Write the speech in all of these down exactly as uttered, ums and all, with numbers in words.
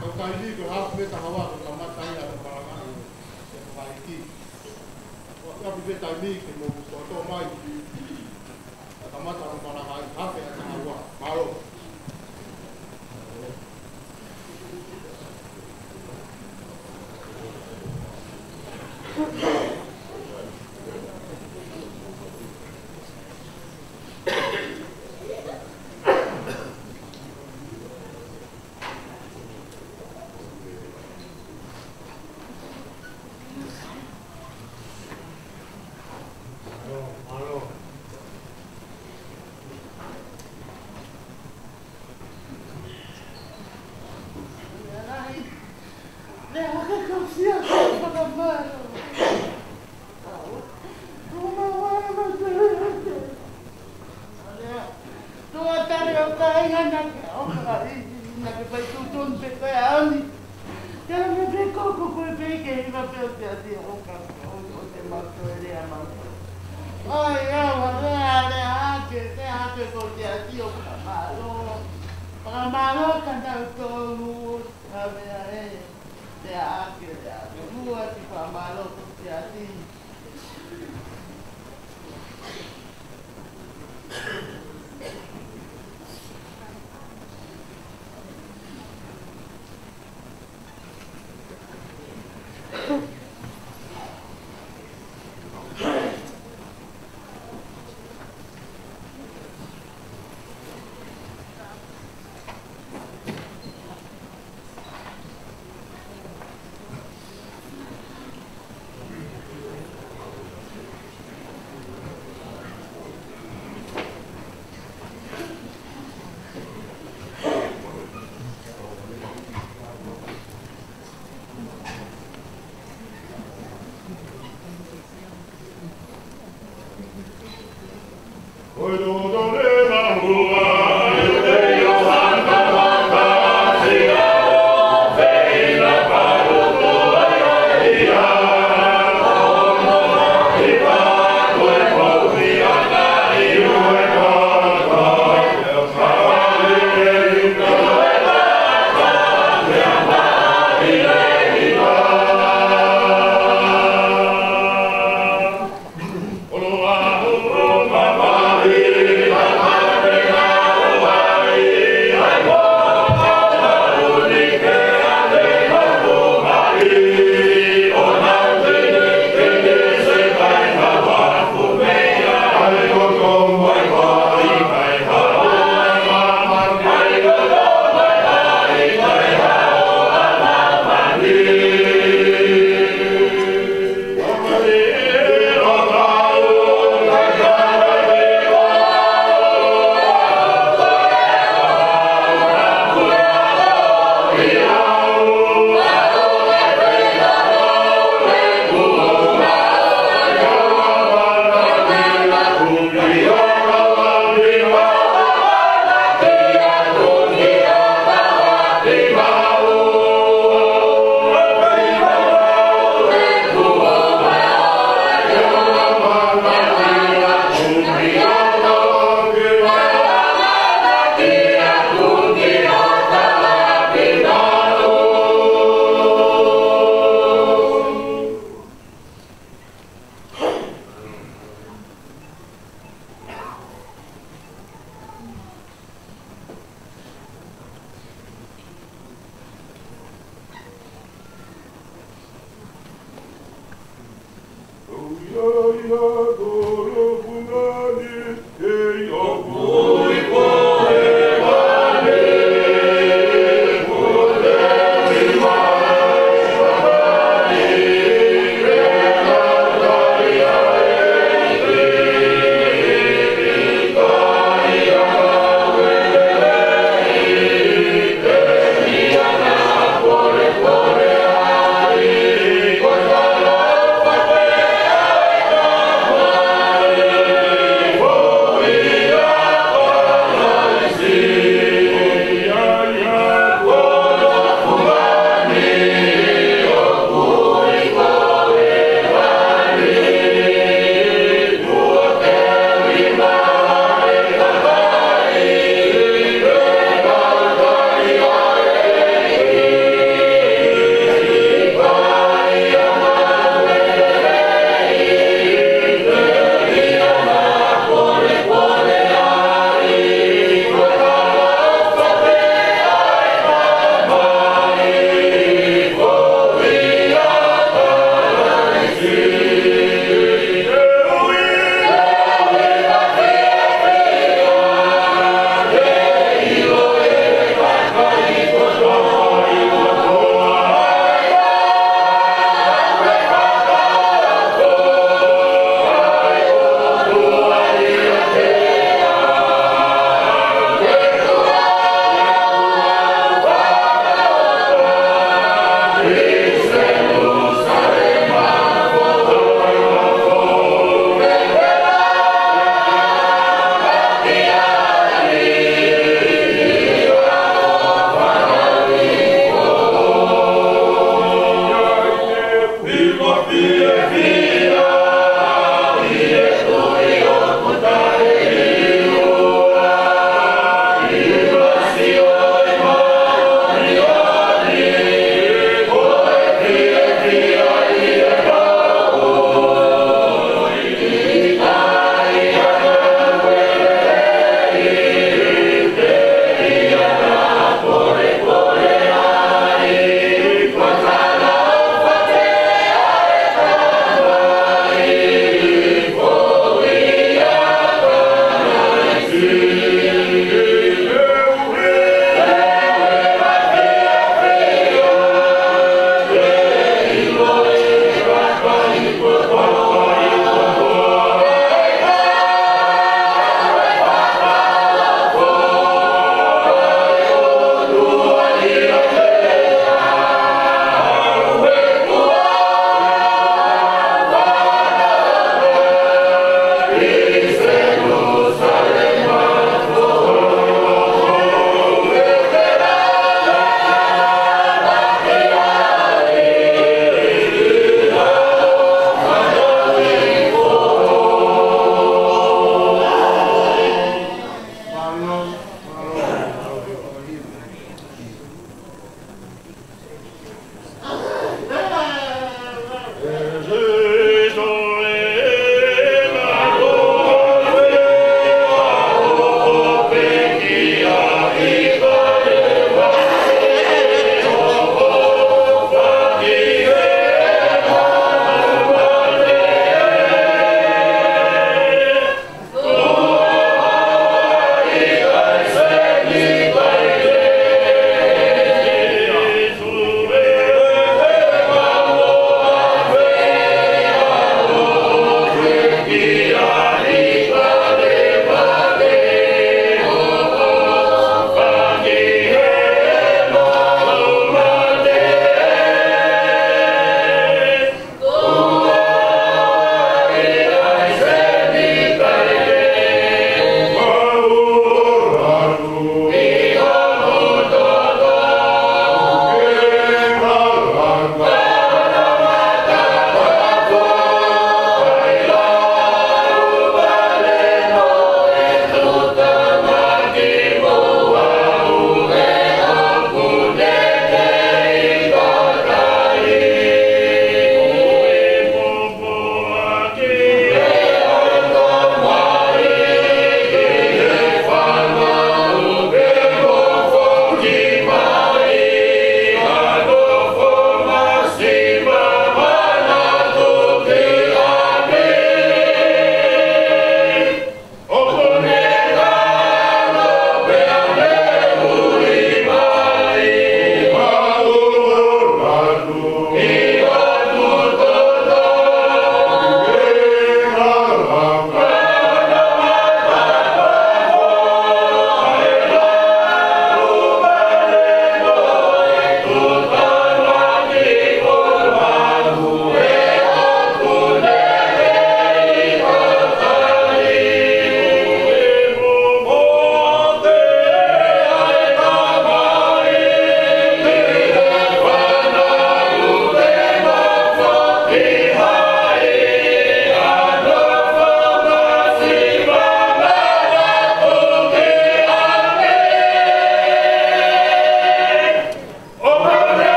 Ko e taimi ko e haafe mei he taha ua kuo kamata ai ʻa e palangaʻi ʻa e fakaʻeiki. ʻOku ʻi ai pē taimi ke mou toʻotoʻo mai. Kamata ʻa e palangaʻi haafe ʻa e taha ua. Mālō. Tuʻa tale ʻo kāinga naʻa ke ʻoka ai, naʻa ke fai tutun pē ko e ʻaho ni. Ka naʻa ke koko koe pē ke hiva pē ʻo te atia ʻoka ʻo te mato e lea mau. ʻAi, au, a lea, a lea ake, te ake ko te ati ʻoka mālō. Fakamālō ka tau tonu, a mea e, te ake, te ake, mua ki fakamālō ko te ati.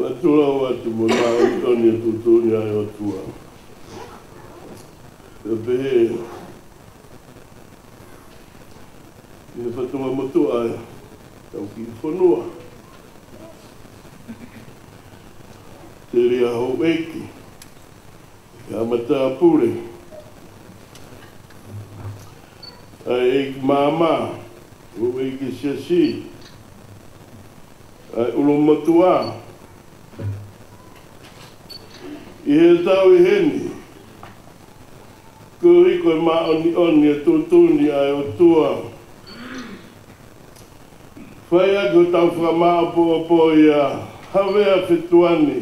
Fakatulou atu mo e māʻoniʻoni ʻa e tuʻutuʻuni ʻa e ʻOtua. Pea pehē ʻi he fatongia motuʻa ʻa ʻetau kiʻi fonua. Telia houʻeiki, kae ʻumaʻā e pule, ʻa e ʻeiki maama, houʻeiki siasi, ʻa e ʻulumotuʻa. ʻI he tau ʻi heni, koeʻuhi ko e māʻoniʻoni ʻa e tuʻutuʻuni ʻa e ʻOtua, fai ʻaki hotau fakamāʻopoʻopo ʻia Havea Fetuani,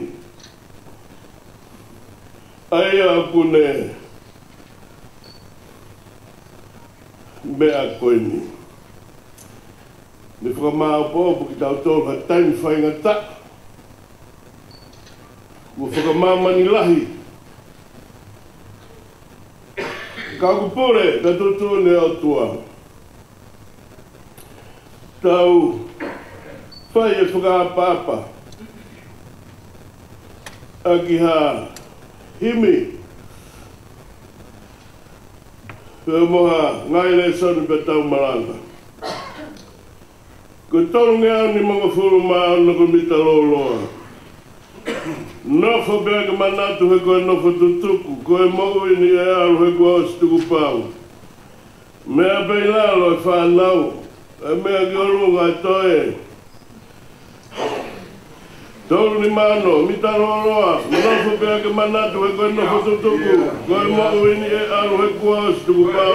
ʻa ia ʻoku ne meʻa ko eni. Ne fakamāʻopoʻopo kitautolu ha taimi faingataʻa. Kuo fakamāmani lahi. Ka ʻoku pule, ka tuʻutuʻuni ʻa e ʻOtua. Tau fai e fakaʻapaʻapa ʻaki ha himi, pea mo ha ngaahi lēsoni pea tau malanga. Ko e tolungeau nimangofulu mā ono ko e mita lōloa. Nofo pea ke manatu he ko e nofo tutuku, ko e moʻui ni ʻe ʻalu he kuo ʻosi tukupau. Meʻa pē ʻi lalo ʻe fānau, ʻe meʻa ki ʻolunga ʻe toe. Tolu nima ono, mita lōloa, nofo pea ke manatu he ko e nofo tutuku, ko e moʻui ni ʻe ʻalu he kuo ʻosi tukupau.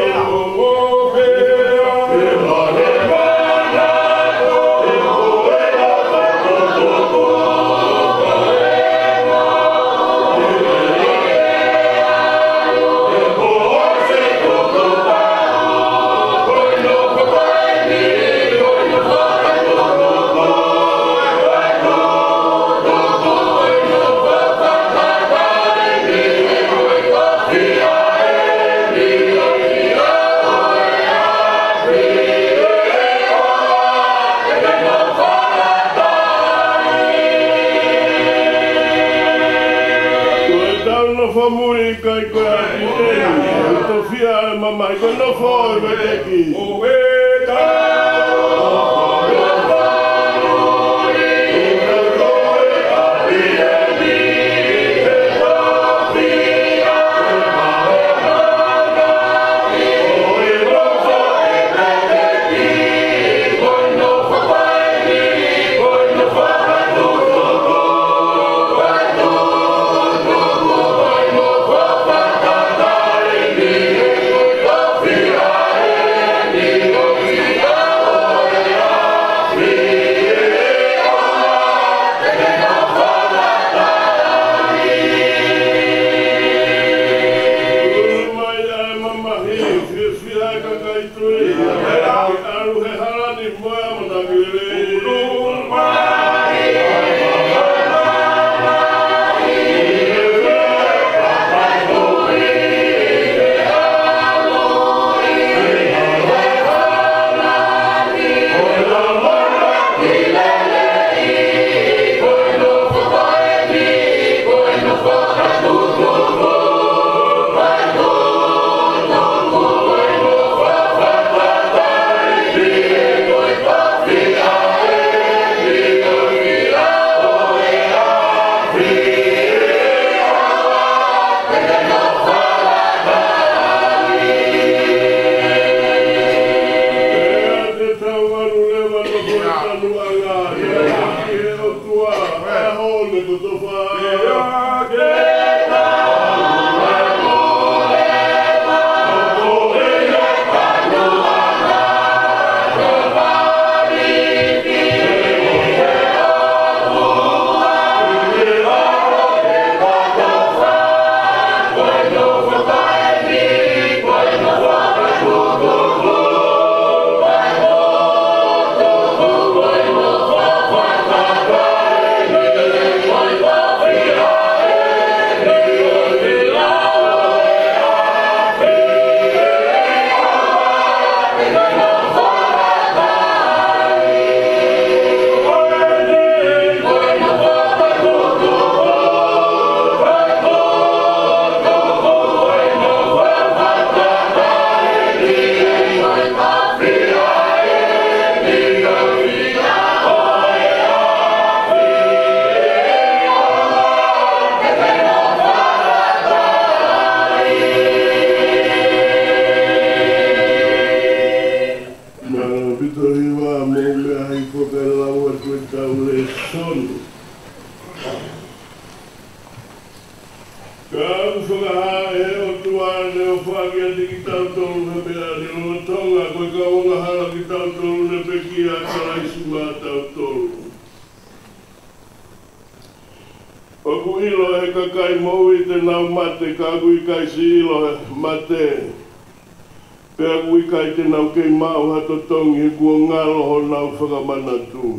Ko e tau nofo muli kai ko e ʻapi eni, ko e tofiʻa ʻa e mamahi, ko e nofo ʻo e vekeki. Ka ʻoku fakahā ʻe he ʻOtua ʻene ʻofa kiate kitautolu he meʻa ni, lolotonga ko e kau angahala kitautolu, ne pekia ʻa Kalaisi maʻatautolu. ʻOku ʻilo ʻe he kakai moʻui te nau mate, ka ʻoku ʻikai siʻi ʻilo ʻe he mate, pea ʻoku ʻikai te nau kei maʻu ha totongi, he kuo ngalo honau fakamanatu.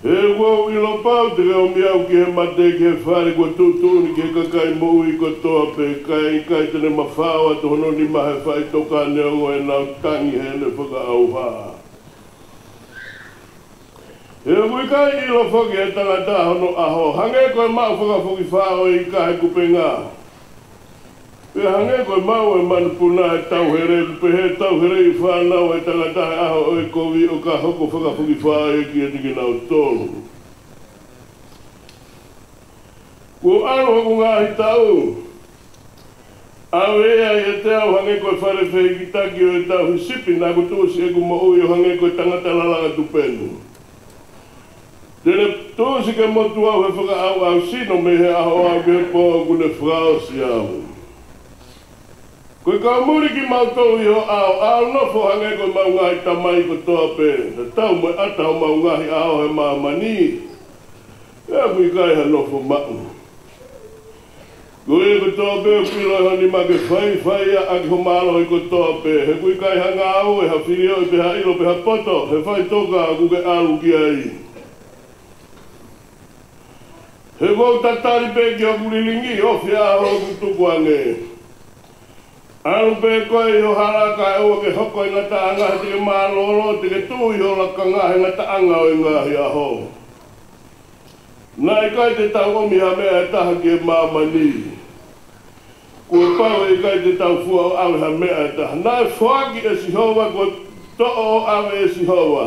He ʻoku ou ʻilo pau te ke ʻomi au ki he mate, ki he fale kuo tuʻutuʻuni ki he kakai moʻui kotoa pē, ka ʻe ʻikai te ne mafao atu hono nima he faʻitoka neongo ʻenau tangi heʻene fakaʻauha. He ʻoku ʻikai ʻilo foki ʻe he tangata hono ʻaho, hangē ko e maʻu fakafokifā ʻo e ika he kupenga, pea hangē ko e maʻu ʻo e manupuna he tauhele, ʻoku pehē ʻe he tauhele ʻi he fānau ʻa e tangata he ʻaho ʻo e kovi, ʻo ka hoko fakafokifā ia kiate kinautolu. Kuo ʻalu hoku ngaahi taʻu, ʻave ia ʻiate au hangē ko e fale fehikitaki ʻo e tauhi sipi, naʻa ku tuʻusi ʻeku moʻui ʻo hangē ko e tangata lalanga tupenu. Te ne tuʻusi ke motu au he fakaʻauʻau sino mei he ʻaho ʻo aʻu ki he pō ʻoku ne fakaʻosi au. Ko e kau muli kimautolu ʻi ho ʻao, ʻalu nofo hangē ko ʻemau ngaahi tamai kotoa pē, tatau mo e ʻata homau ngaahi ʻaho he māmani, pea ʻoku ʻikai ha nofo maʻu. Ko ia kotoa pē ʻoku ʻilo ʻe ho nima ke faifai ia ʻaki ho mālohi kotoa pē, he ʻoku ʻikai ha ngāue, ha filioʻi, pe ha ʻilo, pe ha poto he faʻitoka ʻoku ke ʻalu ki ai. He ʻoku ou tatali pē ki hoku lilingi, ofi ʻa hoku tukuange. ʻAlu pē koe ʻi ho hala kae ʻoua ke hoko e ngataʻanga, he te ke mālōlō, te ke tuʻu ʻi ho lakanga he ngataʻanga ʻo e ngaahi ʻaho. Naʻe ʻikai te tau ʻomi ha meʻa ʻe taha ki he māmani, kuo pau ʻe ʻikai te tau fua ʻo ʻave ha meʻa ʻe taha. Naʻe foaki ʻe Sihova, kuo toʻo ʻo ʻave ʻe Sihova.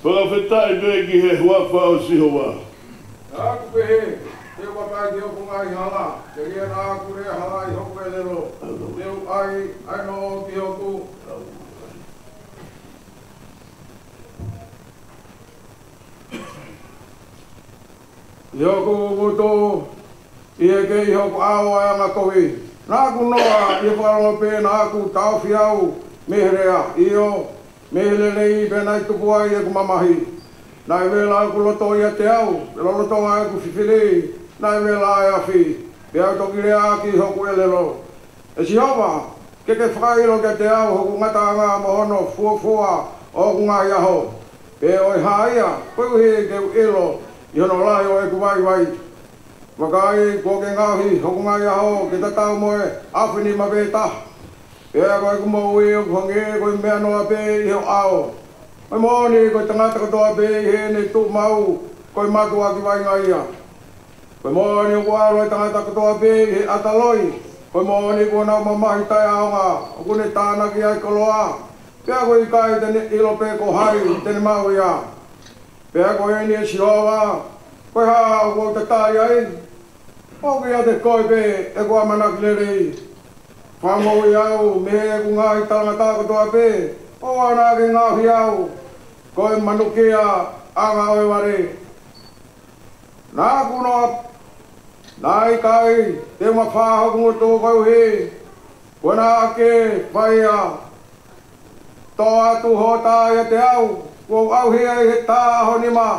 Fakafetaʻi pē ki he huafa ʻo Sihova. Naʻa ku pehē, te u vakai ki hoku ngaahi hala, telia naʻa ku lea halaʻi hoku ʻelelo, te u ʻai ʻa e nō ki hoku ʻi hoku ngutu, ʻi he kei hoku ʻao ʻa e angakovi. Naʻa ku noa ʻi he fakalongo pē naʻa ku taʻofi au mei he lea, ʻio, mei he lelei pē naʻe tupu ai ʻeku mamahi. Naʻe vela ʻeku loto ʻiate au, pea lolotonga ʻeku fifili naʻe vela ʻa e afi, pea u toki lea ʻaki hoku ʻelelo. ʻE Sihova, ke ke fakaʻilo kiate au hoku ngataʻanga mo hono fuofua ʻo hoku ngaahi ʻaho, pe ʻo e hā ia, koeʻuhi ke u ʻilo ʻi hono lahi ʻo ʻeku vaivai. Vakai, kuo ke ngaohi hoku ngaahi ʻaho ke tatau mo e afinima pē taha, pea ko ʻeku moʻui ʻoku hangē ko e meʻa noa pē ʻi ho ʻao. Ko e moʻoni, ko e tangata kotoa pē ʻi heʻene tuʻu maʻu, ko e mātuʻaki vaʻinga ia. Ko e moʻoni, ʻoku ʻalu e tangata kotoa pē ʻi he ʻata loi. Ko e moʻoni, kuo nau mamahi taʻeʻaonga, ʻoku ne tānaki ʻa e koloa, pea ʻoku ʻikai te ne ʻilo pe ko hai te ne maʻu ia. Pea ko eni, ʻe Sihova, ko e hā ʻoku ou tatali ai? ʻOku ʻiate koe pē ʻeku ʻamanaki lelei. Fakamoʻui au mei heʻeku ngaahi talangataʻa kotoa pē, ʻoua naʻa ke ngaohi au ko e manukiʻanga ʻo e vale. Naʻa ku noa, naʻe ʻikai te u mafā hoku ngutu koeʻuhi ko e naʻa ke fai ia. Toʻo atu ho tā ʻiate au, kuo u ʻauhia ʻi he tā ʻa ho nima.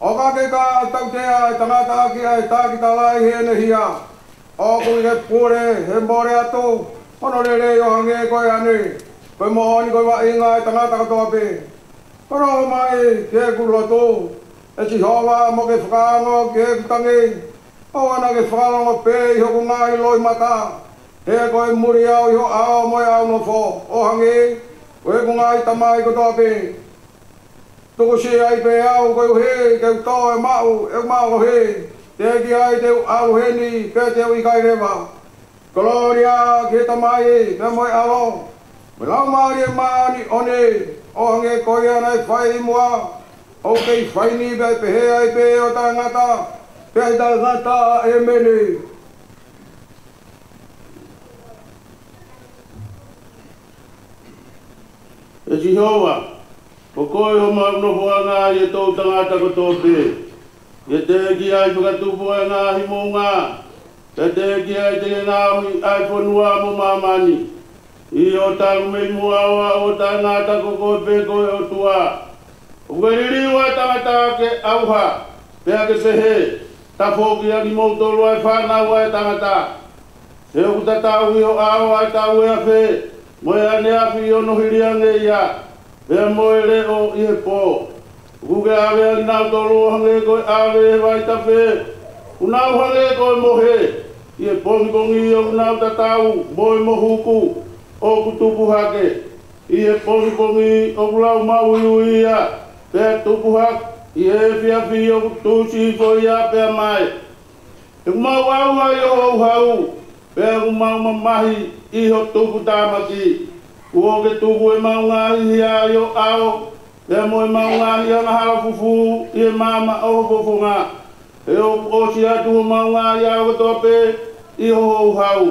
ʻO ka ke ka tautea e tangata ʻaki ʻa e tā ki tala ʻi heʻene hia, ʻoku ʻi he pule he mole atu hono lelei ʻo hangē ko e ane. Ko e moʻoni, ko e vaʻinga e tangata kotoa pē. Ko e nofo mai ki heʻeku lotu, ʻe Sihova, mo ke fakaongo ki heʻeku tangi. ʻOua naʻa ke fakalongo pē ʻi hoku ngaahi loʻimata, he ko e muli au ʻi ho ʻao mo e ʻaunofo, ʻo hangē ko ʻeku ngaahi tamai kotoa pē. Tukusiʻi ai pē au koeʻuhi ke u toe maʻu ʻeku mālohi, teʻeki ai te u ʻalu heni, pea te u ʻikai leva. Kolōlia ki he Tamai, pea mo e ʻAlo, mo e Laumālie Māʻoniʻoni, ʻo hangē ko ia naʻe fai ʻi muʻa, ʻoku kei fai ni, pea ʻe pehē ai pē ʻo taʻengata pea taʻengata. ʻEmeni. ʻE Sihova, ko koe homau nofoʻanga ʻi he toʻutangata kotoa pē. Ke teʻeki ai fakatupu ʻa e ngaahi moʻunga, pea teʻeki ai te ke ngaohi ʻa e fonua mo māmani. ʻIo, talu mei muʻa ʻo aʻu ʻo taʻengata, ko koe pē ko e ʻOtua. ʻOku ke liliu ʻa e tangata ke ʻauha, pea ke pehē, Tafoki ʻa kimoutolu ʻa e fānau ʻa e tangata. He ʻoku tatau ʻi ho ʻao ʻa e tau ʻe afe, mo e ʻaneafi ʻi hono hili ange ia, pea mo e leʻo ʻi he pō. ʻOku ke ʻave ʻa kinautolu ʻo hangē ko e ʻave ʻe he vaitafe, ʻoku nau hangē ko e mohe ʻi he pongipongi ʻoku nau tatau, mo e mohuku ʻoku tupu hake ʻi he pongipongi ʻoku lau maʻuiʻui ia, pea tupu hake ʻi he efiafi ʻoku tuʻusi hifo ia pea mae. He ʻoku mau ʻauha ʻi ho houhau, pea ʻoku mau mamahi ʻi ho tuputāmaki. Kuo ke tuku ʻemau ngaahi hia ʻi ho ʻao, pea mo ʻemau ngaahi angahala fufū ʻi he maama ʻo ho fofonga. He ʻoku ʻosi atu homau ngaahi ʻaho kotoa pē ʻi ho houhau.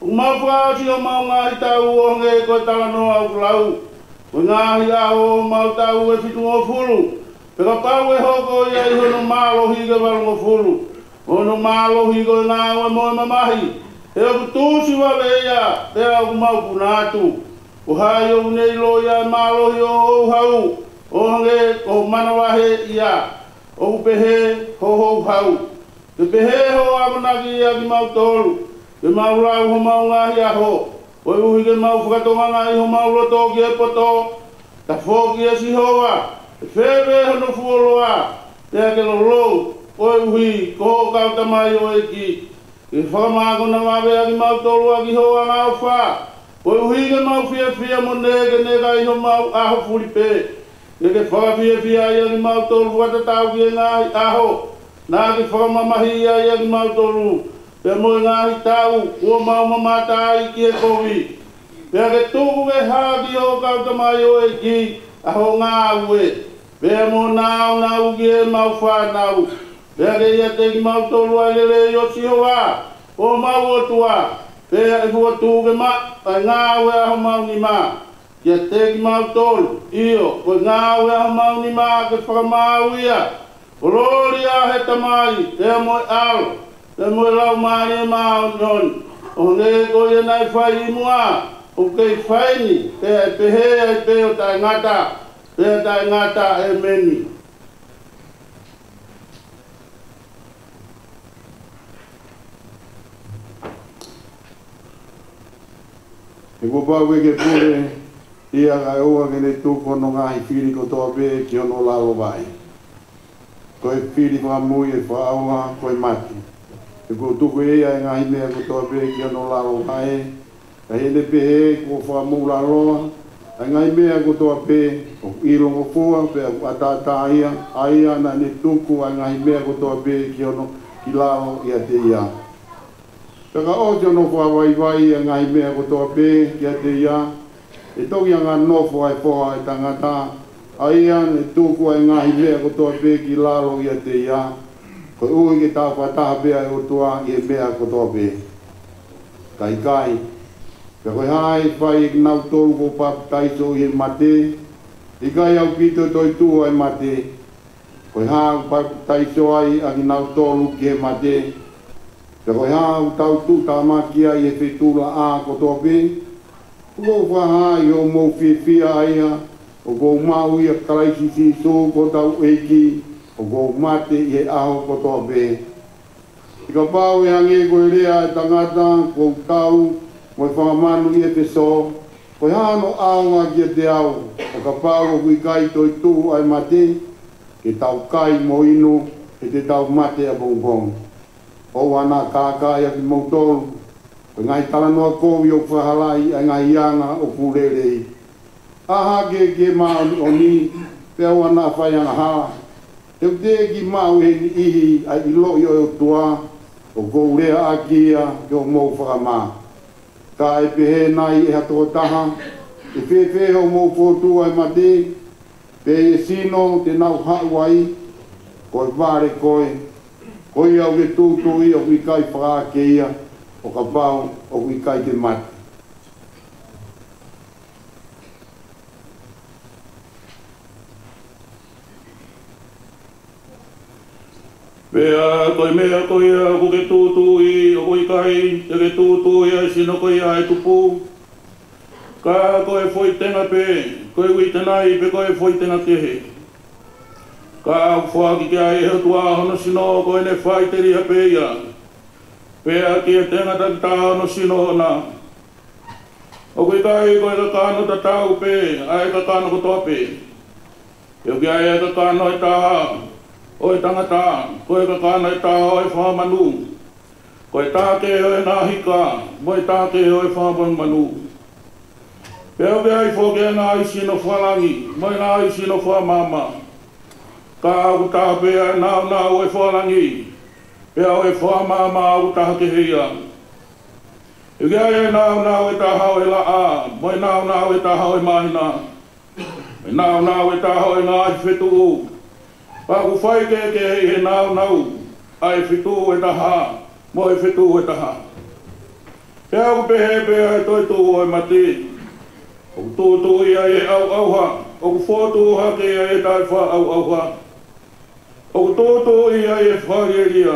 ʻOku mau fakaʻosi homau ngaahi tau ʻo hangē ko e talanoa ʻoku lau, ko e ngaahi ʻaho ʻo homau tau ʻe fitungofulu, pea kapau ʻe hoko ia ʻi hono mālohi ke valungofulu. Hono mālohi ko e ngāue mo e mamahi, he ʻoku tuʻusi vave ia, pea ʻoku mau puna atu. Ko hai ʻoku ne ʻiloʻi ʻa e mālohi ʻo ho houhau, ʻo hangē ko ho manavahē ia? ʻOku pehē ho houhau. Ke pehē ho akonaki ʻa kimautolu, ke mau lau homau ngaahi ʻaho, koeʻuhi ke mau fakatokangaʻi homau loto ki he poto. Tafoki ʻe Sihova, ʻe fēfē hono fuoloa, pea ke lolou, koeʻuhi ko ho kau tamaioʻeiki. Ke fakamākona vave ʻa kimautolu ʻaki ho angaʻofa, koeʻuhi ke mau fiefia mo nekeneka ʻi homau ʻaho fulipē. Ke ke fakafiefia ʻa kimautolu fakatatau ki he ngaahi ʻaho naʻa ke fakamamahiʻi ai ʻa kimautolu, pea mo e ngaahi tau kuo mau mamata ai ki he kovi. Pea ke tuku ke hā ki ho kau tamaioʻeiki ʻa ho ngāue, pea mo nāunau ki heʻemau fānau. Pea ke ʻiate kimautolu ʻa e lelei ʻo Sihova ko homau ʻOtua, pea ʻe fokotuʻu ke maʻu ʻa e ngāue ʻa homau nima kiate kimautolu. ʻIo, ko e ngāue ʻa homau nima ke fakamaau ia. Kolōlia ʻa e Tamai, pea mo e ʻAlo, pea mo e Laumālie Māʻoniʻoni, ʻo hangē ko ia naʻe fai ʻi muʻa, ʻoku kei fai ni, pea ʻe pehē ai pē ʻo taʻengata pea taʻengata. ʻEmeni. He kuo pau ke ke pule ia, kae ʻoua ke ne tuku hono ngaahi fili kotoa pē ki hono lalo vaʻe. Ko e fili fakamui ʻe fakaʻauha ko e mate. He kuo tuku ʻe ia ʻa e ngaahi meʻa kotoa pē ki hono lalo vaʻe. Ka ʻi heʻene pehē, kuo fakamoʻulaloa ʻa e ngaahi meʻa kotoa pē, ʻoku ʻilongofua pea ʻoku ʻataʻatā ia ʻa ia naʻa ne tuku ʻa e ngaahi meʻa kotoa pē ki hono, ki lalo ʻiate ia. Pea ka ʻosi hono fakavaivai ʻa e ngaahi meʻa kotoa pē kiate ia, ʻe toki anganofo ʻa e Foha ʻo e Tangata, ʻa ia naʻe tuku ʻa e ngaahi meʻa kotoa pē ki lalo ʻiate ia, koeʻuhi ke tau fakataha pē ʻa e ʻOtua ʻi he meʻa kotoa pē. Ka ʻikai, pea ko e hā ʻe fai ʻe kinautolu kuo papitaiso ʻi he mate? ʻIkai ʻaupito e toetuʻu ʻa e mate? Ko e hā ʻoku papitaiso ai ʻa kinautolu ki he mate? Pea ko e hā ʻoku tau tuʻutāmaki ai ʻi he fetuʻulaʻā kotoa pē? ʻOku ou fakahā ʻi hoʻomou fiefia ʻa ia ʻoku ou maʻu ʻia Kalaisi Sīsū ko hotau ʻEiki, ʻoku ou mate ʻi he ʻaho kotoa pē. He kapau ʻe hangē ko e lea ʻa e tangata, ko e tau mo e fanga manu ʻi ʻEfesō, ko e hā hono ʻaonga kiate au, ʻo kapau ʻoku ʻikai toetuʻu ʻa e mate? Ke tau kai mo inu, he te tau mate ʻapongipongi. ʻOua naʻa kākaaʻi ʻa kimoutolu, ko e ngaahi talanoa kovi ʻoku fakahalaʻi ʻa e ngaahi anga ʻoku lelei. ʻĀ hake ki he māʻoniʻoni, pea ʻoua naʻa fai angahala. He ʻoku teʻeki maʻu ʻe he niʻihi ʻa e ʻiloʻi ʻo e ʻOtua. ʻOku ou lea ʻaki ia ke mou fakamā. Ka ʻe pehē nai ʻe ha tokotaha, ʻE fēfē hoʻomou fokotuʻu ʻa e mate? Pe ʻe sino te nau haʻu ai? Ko e vale koe, ko ia ʻoku ke tūtuuʻi ʻoku ʻikai fakaake ia, ʻo kapau ʻoku ʻikai te mate. Pea ko e meʻa ko ia ʻoku ke tūtuuʻi, ʻoku ʻikai te ke tūtuuʻi ʻa e sino ko ia ʻa e tupu, ka ko e foʻi tenga pē, ko e uitenga pe ko e foʻi tenga kehe. Ka ʻoku foaki ki ai ʻe he ʻOtua hono sino, ko ʻene faʻiteliha pē ia, pea ki he tenga takitaha hono sino ʻoʻona. ʻOku ʻikai ko e kakano tatau pē ʻa e kakano kotoa pē. He ʻoku ʻi ai ʻa e kakano ʻe taha ʻo e tangata, ko e kakano ʻe taha ʻo e fanga manu, ko e taha kehe ʻo e ngaahi ika, mo e taha kehe ʻo e fanga manu. Pea ʻoku ʻi ai foki ʻa e ngaahi sino fakalangi, mo e ngaahi sino fakamaama. Ka ʻoku taha pē ʻa e nāunau ʻo e fakalangi, pea ʻo e fakamaama ʻoku taha kehe ia. He ʻoku ʻi ai ʻa e nāunau ʻe taha ʻo e laʻā, mo e nāunau ʻe taha ʻo e māhina, mo e nāunau ʻe taha ʻo e ngaahi fetuʻu, ka ʻoku faikehekehe ʻi he nāunau ʻa e fetuʻu ʻe taha, mo e fetuʻu ʻe taha. Pea ʻoku pehē pē ʻa e toetuʻu ʻo e mate. ʻOku tūtuuʻi ia ʻi he ʻauʻauha, ʻoku fokotuʻu hake ia ʻi he taʻefaʻaʻauʻauha. ʻOku tūtuuʻi ia ʻi he fakalielia,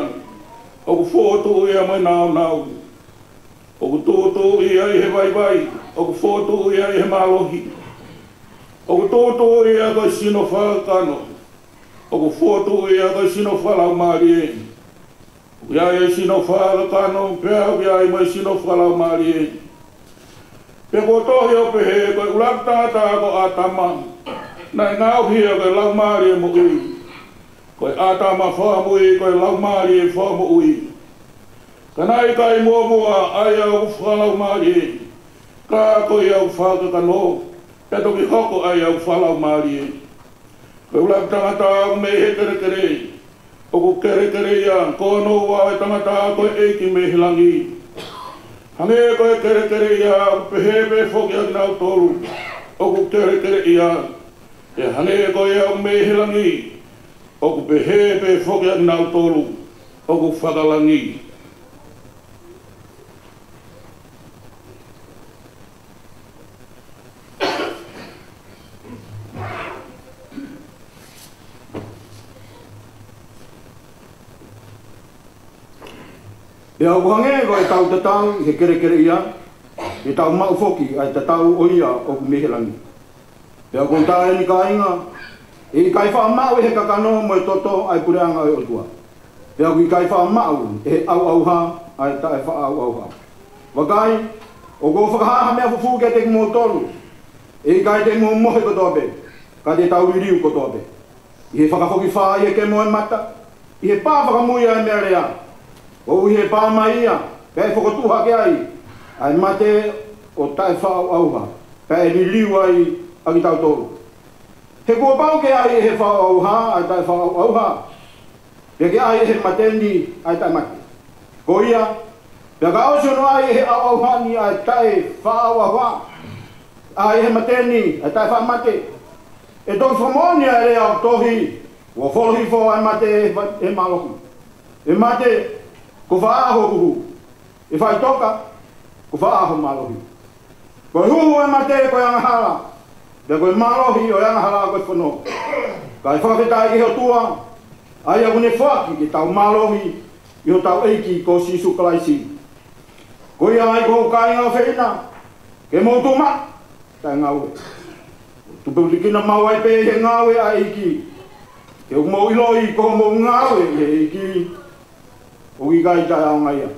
ʻoku fokotuʻu ia mo e nāunau. ʻOku tūtuuʻi ia ʻi he vaivai, ʻoku fokotuʻu ia ʻi he mālohi. ʻOku tūtuuʻi ia ko e sino fakakakano, ʻoku fokotuʻu ia ko e sino fakalaumālie. ʻOku ʻi ai ʻa e sino fakakakano, pea ʻoku ʻi ai mo e sino fakalaumālie. Pea kuo tohi ʻo pehē, ko e ʻuluaki tangata ko ʻĀtama, naʻe ngaohi ia ko e laumālie moʻui. Ko e ʻĀtama fakamui, ko e laumālie fakamoʻui. Ka naʻe ʻikai muʻomuʻa ʻa ia ʻoku fakalaumālie, ka ko ia ʻoku fakakakano, pea toki hoko ʻa ia ʻoku fakalaumālie. Ko e ʻuluaki tangata ʻoku mei he kelekele, ʻoku kelekele ia, ko hono ua ʻo e tangata ko e ʻEiki mei he langi. Hangē ko e kelekele ia, ʻoku pehē pē foki ʻa kinautolu ʻoku kelekele ia. Pea hangē ko ia ʻoku mei he langi, ʻoku pehē pē foki ʻa kinautolu ʻoku fakalangi. Pea ʻoku hangē ko ʻetau tatau ʻi he kelekele ia, te tau maʻu foki ʻa e tatau ʻo ia ʻoku mei he langi. Pea ʻoku ou tala eni, kāinga, ʻe ʻikai faʻa maʻu ʻe he kakano mo e toto ʻa e puleʻanga ʻo e ʻOtua. Pea ʻoku ʻikai faʻa maʻu ʻe he ʻauʻauha ʻa e taʻefaʻaʻauʻauha. Vakai, ʻoku ou fakahā ha meʻa fufū kiate kimoutolu. ʻE ʻikai te mou mohe kotoa pē, ka te tau liliu kotoa pē. ʻI he fakafokifā ʻi he kemo ʻo e mata, ʻi he pā fakamui ʻa e meʻalea, ʻo ʻi he pā mai ia, pea ʻe fokotuʻu hake ai ʻa e mate ʻo taʻefaʻaʻauʻauha, pea ʻe liliu ai ʻa kitautolu. He kuo pau ke ʻai ʻe he faʻaʻauʻauha ʻa e taʻefaʻaʻauʻauha, pea ke ʻai ʻe he mate ni ʻa e taʻemate. Ko ia, pea ka ʻosi hono ʻai ʻe he ʻauʻauha ni ʻa e taʻefaʻaʻauʻauha, ʻai ʻe he mate ni ʻa e taʻefaʻamate, ʻe toki fakamoʻoni ʻa e lea ʻoku tohi, kuo folo hifo ʻa e mate ʻi he mālohi. ʻE mate, ko fē ho huhu? ʻE faʻitoka, ko fē ho mālohi? Ko e huhu ʻo e mate ko e angahala, pea ko e mālohi ʻo e angahala ko e fono. Kae fakafetaʻi ki he ʻOtua, ʻa ia ʻoku ne foaki ke tau mālohi ʻi hotau ʻEiki ko Sīsū Kalaisi. Ko ia ai ko hoku kāinga ʻofeina, ke mou tuʻu maʻu, taʻe ngāue. Tuputupuʻi kinautolu maʻu ai pē ʻi he ngāue ʻa e ʻEiki. He ʻoku mou ʻiloʻi ko hoʻomou ngāue ʻi he ʻEiki, ʻoku ʻikai taʻeʻaonga ia.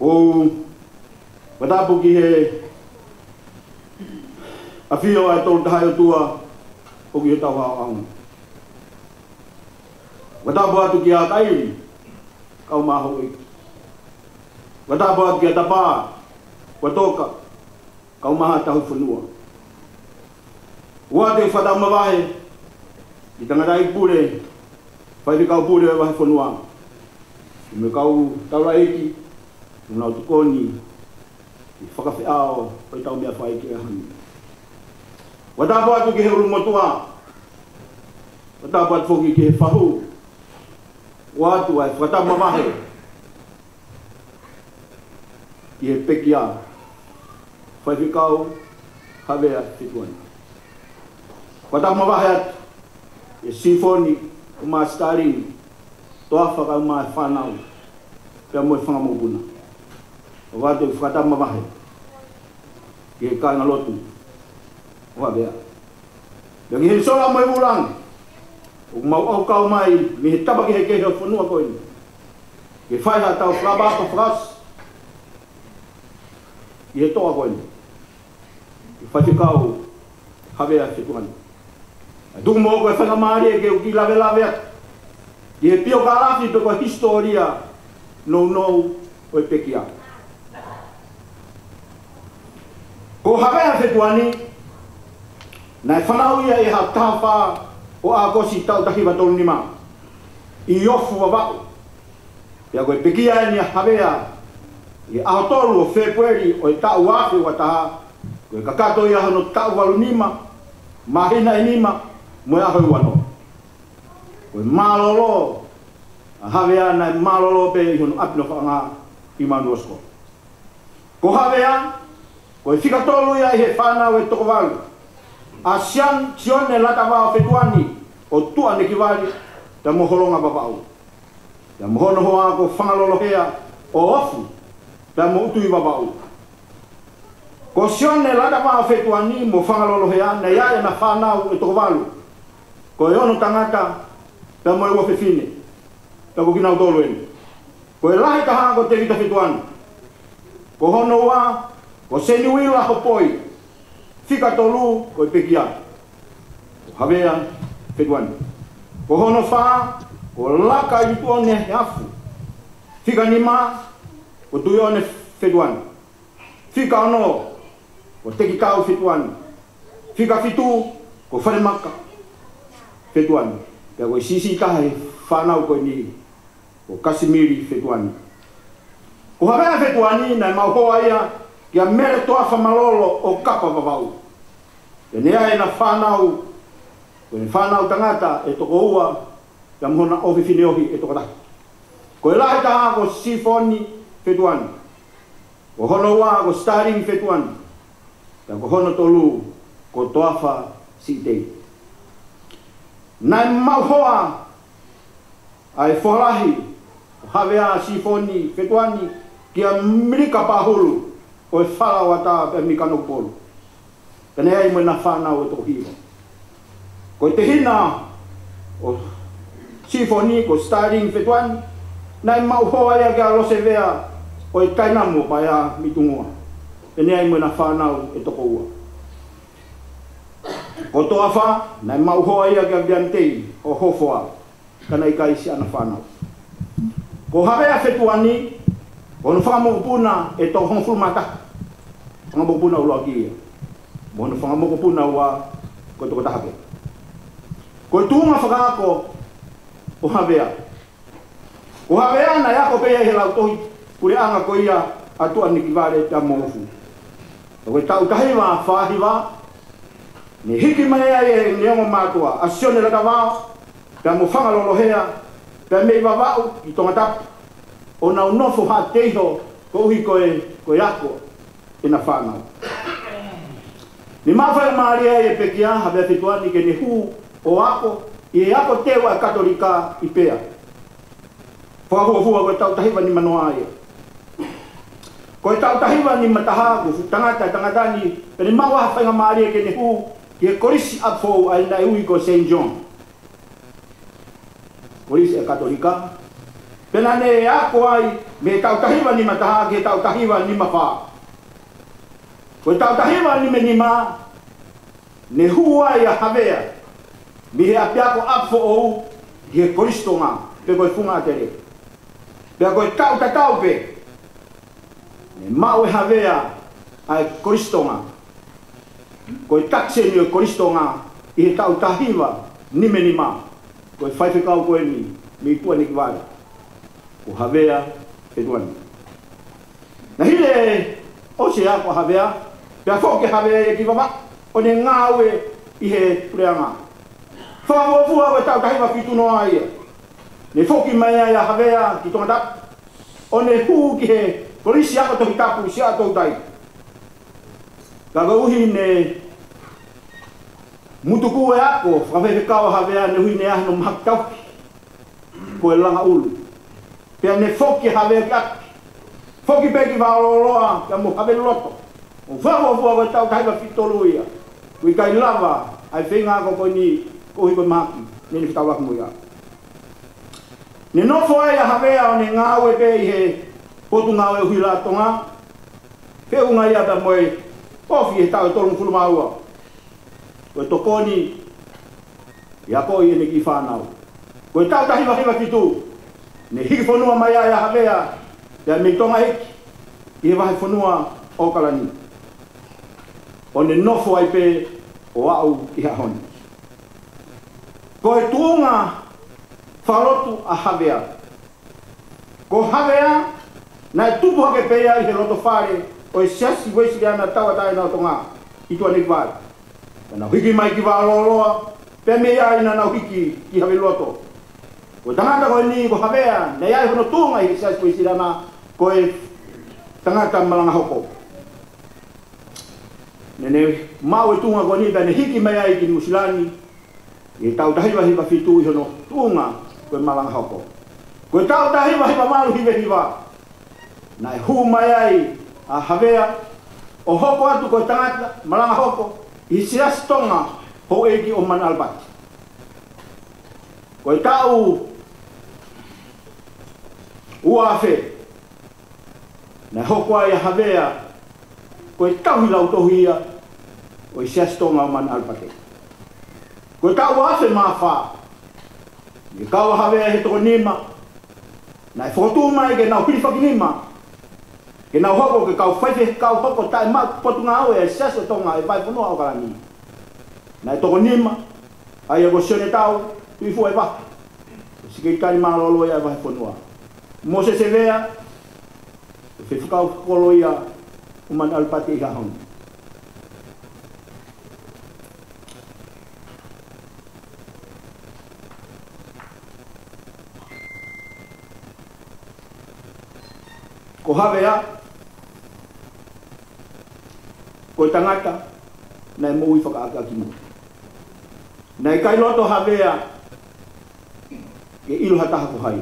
ʻOku ou fakatapu ki he ʻafio ʻa e Tolu Tahaʻi ʻOtua ʻoku ʻi hotau ʻaoʻaonga. Fakatapu atu kia Kaili, kaeʻumaʻā houʻeiki. Fakatapu atu kia Tapa, Kuatoka, kaeʻumaʻā Tauhi Fonua. ʻOatu e fakatapu mavahe ki he tangataʻeiki pule, faifekau pule ʻo e vahefonua, mo e kau taulaʻeiki, ʻoku nau tokoni ʻi he fakafeʻao ʻo ʻetau meʻafaikehe ʻaho ni. Fakatapu atu ki he ʻulumotuʻa, fakatapu atu foki ki he fahu. ʻOatu ʻa e fakatapu mavahe ki he pekia, Faifekau Havea Fetuʻu. Fakatapu mavahe atu ʻe Sifoni, ʻumaʻā Sitalingi, Toafa kae ʻumaʻā e fānau, pea mo e fanga mokopuna. ʻOatu e fakatapu mavahe ki he kāingalotu ʻo Havea, pea ki he sola mo e vūlangi ʻoku mau ʻalu kau mai mei he tapa kehekehe ʻo e fonua ko eni ke fai haʻatau fakaʻapaʻapa fakaʻosi ʻi he toʻa ko eni, ʻi he faifekau Havea Fetuani. ʻOku ou tuku moʻoku e faingamālie ke u kiʻi lavelave atu ki he piokalafi pe ko e hisitōlia nounou ʻo e pekia. Ko Havea Fetuani, naʻe fanauʻi ia ʻi he taha fā ʻo ʻAokosi taʻu taha hiva tolu nima ʻi Ofu, Vavaʻu. Pea ko e pekia eni ʻa Havea ʻi he ʻaho tolu ʻo Fēpueli ʻo e taʻu ua afe ua taha, ko e kakato ia hono taʻu valu nima, māhina ʻe nima, mo e ʻaho ʻe ua noa. Ko e mālōlō ʻa Havea naʻe mālōlō pē ʻi hono ʻapi nofoʻanga ʻi Mount Roskill. Ko Havea, ko e fika tolu ia ʻi he fānau ʻe toko valu, ʻa Sian-, Sione Latavao Fetuani ʻo Tuʻanekivale pea mo Holonga, Vavaʻu, pea mo hono hoa ko Fangalolohea ʻo Ofu pea mo ʻUtui, Vavaʻu. Ko Sione Latavao Fetuani mo Fangalolohea naʻe ʻi ai ʻena fānau ʻe toko valu, ko e ono tangata pea mo e ua fefine, pea ko kinautolu eni. Ko e lahi taha ko Tēvita Fetuani. Ko hono ua ko Seniuila Hopoi. Fika tolu ko e pekia ko Havea Fetuani. Ko hono fā ko Lakailituʻone Heafu. Fika nima ko Tuione Fetuani. Fika ono ko Tekitau Fetuani. Fika fitu ko Falemaka Fetuani. Pea ko e siʻisiʻi taha he fānau ko eni ko Kasimili Fetuani. Ko Havea Fetuani naʻe maʻu hoa ia kia Mele Toafa Malolo ʻo Kapa, Vavaʻu. Pea naʻe ʻi ai ʻena fānau, ko ʻene fānau tangata ʻe toko ua, pea mo hona ʻofefine ohi ʻe toko taha. Ko e lahi taha ko Sifoni Fetuani. Ko hono ua ko Sitalingi Fetuani. Pea ko hono tolu ko Toafa Siʻitei. Naʻe maʻu hoa ʻa e foha lahi ʻo Havea, Sifoni Fetuani, kia Milika Pahulu ʻo e Fala ʻo Ata pea Mika Nokupolu. Pea naʻe ʻi ai mo ʻena fānau ʻe toko hiva. Ko e tehina ʻo Sifoni ko Sitalingi Fetuani, naʻe maʻu hoa ia kia Losevea ʻo e Tainamo Paea mei Tungua. Pea naʻe ʻi ai mo ʻena fānau ʻe toko ua. Ko Toafa naʻe maʻu hoa ia kia Vianitei ʻo Hofoa, ka naʻe ʻikai siʻana fānau. Ko Havea Fetuani, ko hono fanga mokopuna ʻe toko hongofulu mā taha. Fanga mokopuna ʻuluaki ia. Mo hono fanga mokopuna ua ko e toko taha pē. Ko e tuʻunga fakaako ʻo Havea. Ko Havea naʻe ako pē ia ʻi he lautohi puleʻanga ko ia ʻa Tuʻanekivale pea mo Ofu. Ko e taʻu taha hiva fā hiva, ne hiki mai ai ʻene ongo mātuʻa, ʻa Sione Latavao, pea mo Fangalolohea, pea mei Vavaʻu ki Tongatapu, ʻo nau nofo haʻateiho koeʻuhi ko e, ko e ako ʻena fānau. Ne maʻu faingamālie ai e pekia Havea Fetuani ke ne hū ʻo ako ʻi he ako teu ʻa e Katolika ʻi Pea. Fakafuofua ko e taʻu taha hiva nima noa ia. Ko e taʻu taha hiva nima taha, ko e fuʻu tangata, tangata ni, pea ne maʻu ha faingamālie ke ne hū ki he kolisi ʻApifoʻou ʻa ia naʻe ui ko Saint John. Kolisi ʻa e Katolika. Pea naʻa ne ako ai mei he taʻu taha hiva nima taha ki he taʻu taha hiva nima fā. Ko e taʻu taha hiva nima nima, ne hū ai ʻa Havea mei he ʻapiako ʻApifoʻou ki he Kolisi Tonga, pe ko e Funga ʻAtele. Pea ko e taʻu tatau pē, ne maʻu ʻe Havea ʻa e Kolisi Tonga. Ko e takiseni ʻo e Kolisi Tonga ʻi he taʻu taha hiva nima nima, ko e faifekau ko eni mei Tuʻanekivale, ko Havea Fetuani. Naʻe hili ʻosi e ako ʻa Havea, pea foki ʻa Havea ia ki Vavaʻu, ʻo ne ngāue ʻi he puleʻanga. Fakafuofua ko e taʻu taha hiva fitu noa ia, ne foki mai ai ʻa Havea ki Tongatapu, ʻo ne hū ki he Kolisi Ako Tohi Tapu Siaʻatoutai. Ka koeʻuhi ne Mutuku e ako fakafaifekau ʻa Havea, ne ui ne ʻi ai hono mahaki tauhi ko e langa ʻulu. Pea ne foki ʻa Havea ki ʻapi. Foki pē ki Vaolooloa, pea mo Haveloto. ʻO fakafuofua ko e taʻu taha hiva fitu tolu ia, ʻoku ʻikai lava ʻa e feinga ako ko eni koeʻuhi ko e mahaki naʻa ne fetaulaki mo ia. Ne nofo ai ʻa Havea ʻo ne ngāue pē ʻi he Potungāue ʻUhila Tonga, feʻunga ia pea mo e ofi he taʻu ʻe tolungofulu mā ua. Ko e tokoni ia ko ʻene kiʻi fānau. Ko e taʻu taha hiva hiva fitu, ne hiki fonua mai ai ʻa Havea, pea mei Tonga hiki ki he vahefonua ʻAokalani, ʻo ne nofo ai pē ʻo aʻu ki he ʻaho ni. Ko e tuʻunga fakalotu ʻa Havea. Ko Havea, naʻe tupu hake pē ia ʻi he loto fale ʻo e Siasi Uēsiliana Tauʻatāina ʻo Tonga ʻi Tuʻanekivalu. Pea nau hiki mai ki Vaolooloa, pea mei ai naʻa nau hiki ki Haveloto. Ko e tangata ko eni ko Havea, naʻe ʻi ai hono tuʻunga ʻi he Siasi Uēsiliana ko e tangata malanga hoko. Ne ne maʻu e tuʻunga ko eni pea ne hiki mai ai ki Nuʻusila ni ʻi he taʻu taha hiva hiva fitu ʻi hono tuʻunga ko e malanga hoko. Ko e taʻu taha hiva hiva valu hiva hiva, naʻe hū mai ai ʻa Havea ʻo hoko atu ko e tangata malanga hoko ʻi he Siasi Tonga Houʻeiki ʻo Manu ʻAlapati. Ko e taʻu ua afe, naʻe hoko ai ʻa Havea ko e tauhi lautohi ia ʻo e Siasi Tonga ʻo Manu ʻAlapati. Ko e taʻu ua afe mā fā, ne kau ʻa Havea he toko nima naʻe fokotuʻu mai ke nau hilifakinima ke nau hoko ko e kau faifekau hoko taʻemaʻu potungāue ʻa e Siasi ʻo Tonga ʻi he vahefonua ʻAokalani. Naʻe toko nima, ʻa ia ko Sione Tau Tuʻifuaivaha, ko e sekelitali mālōlō ia ʻa e vahefonua. Mōsese Vea, ko e faifekau fakakolo ia ʻo Manu ʻAlapati ʻi he ʻaho ni. Ko Havea, ko e tangata naʻe moʻui fakaʻakiʻakimui. Naʻe ʻikai loto Havea ke ʻilo ha taha ko hai.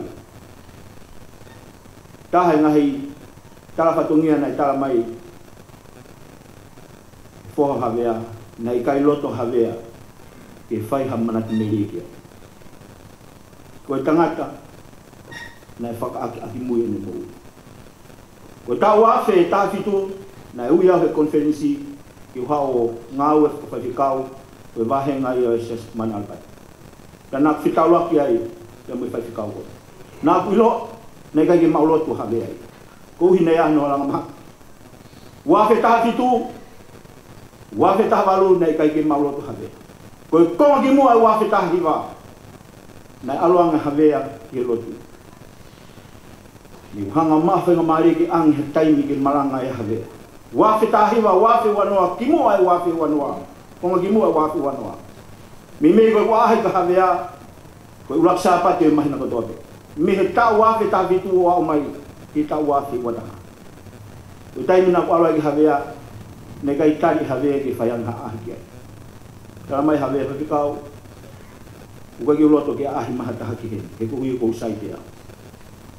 Taha e ngaahi tala fatongia naʻe tala mai, foha Havea, naʻe ʻikai loto Havea ke fai ha manatu melie ki ai. Ko e tangata naʻe fakaʻakiʻakimui ʻene moʻui. Ko e taʻu ua afe taha fitu, naʻe ui au he konifelenisi ke u haʻu ʻo ngāue fakafaifekau ko e vāhenga ia ʻo e Siasi Manu ʻAlapati. Pea naʻa ku fetaulaki ai pea mo e faifekau ko ē. Naʻa ku ʻilo naʻe ʻikai ke maʻulotu ʻa Havea ia, koeʻuhi naʻe ʻi ai hono langa mahaki. Ua afe taha fitu, ua afe taha valu, naʻe ʻikai ke maʻulotu ʻa Havea. Ko e konga kimuʻa ʻo e ua afe taha hiva, naʻe ʻalu ange ʻa Havea ki he lotu. Ne u hanga ʻo maʻu faingamālie ke ʻange ha taimi ke malanga ai ʻa Havea. Ua afe taha hiva, ua afe ua noa, kimuʻa ʻo e ua afe ua noa, konga kimuʻa ʻo e ua afe ua noa. Meimei ko e ʻaʻahi kia Havea ko e ʻuluaki Sāpate ʻo e māhina kotoa pē, mei he taʻu ua afe taha fitu ʻo aʻu mai ki he taʻu ua afe ua taha. Ko e taimi naʻa ku ʻalu ai kia Havea, naʻe ʻikai tali ʻe Havea ke fai ange ha ʻaʻahi ki ai. Tala mai ʻe Havea, Faifekau, ʻoku ʻikai ke u loto ke ʻaʻahi mai ha taha ki heni, he koeʻuhi ʻoku ou sai pē au.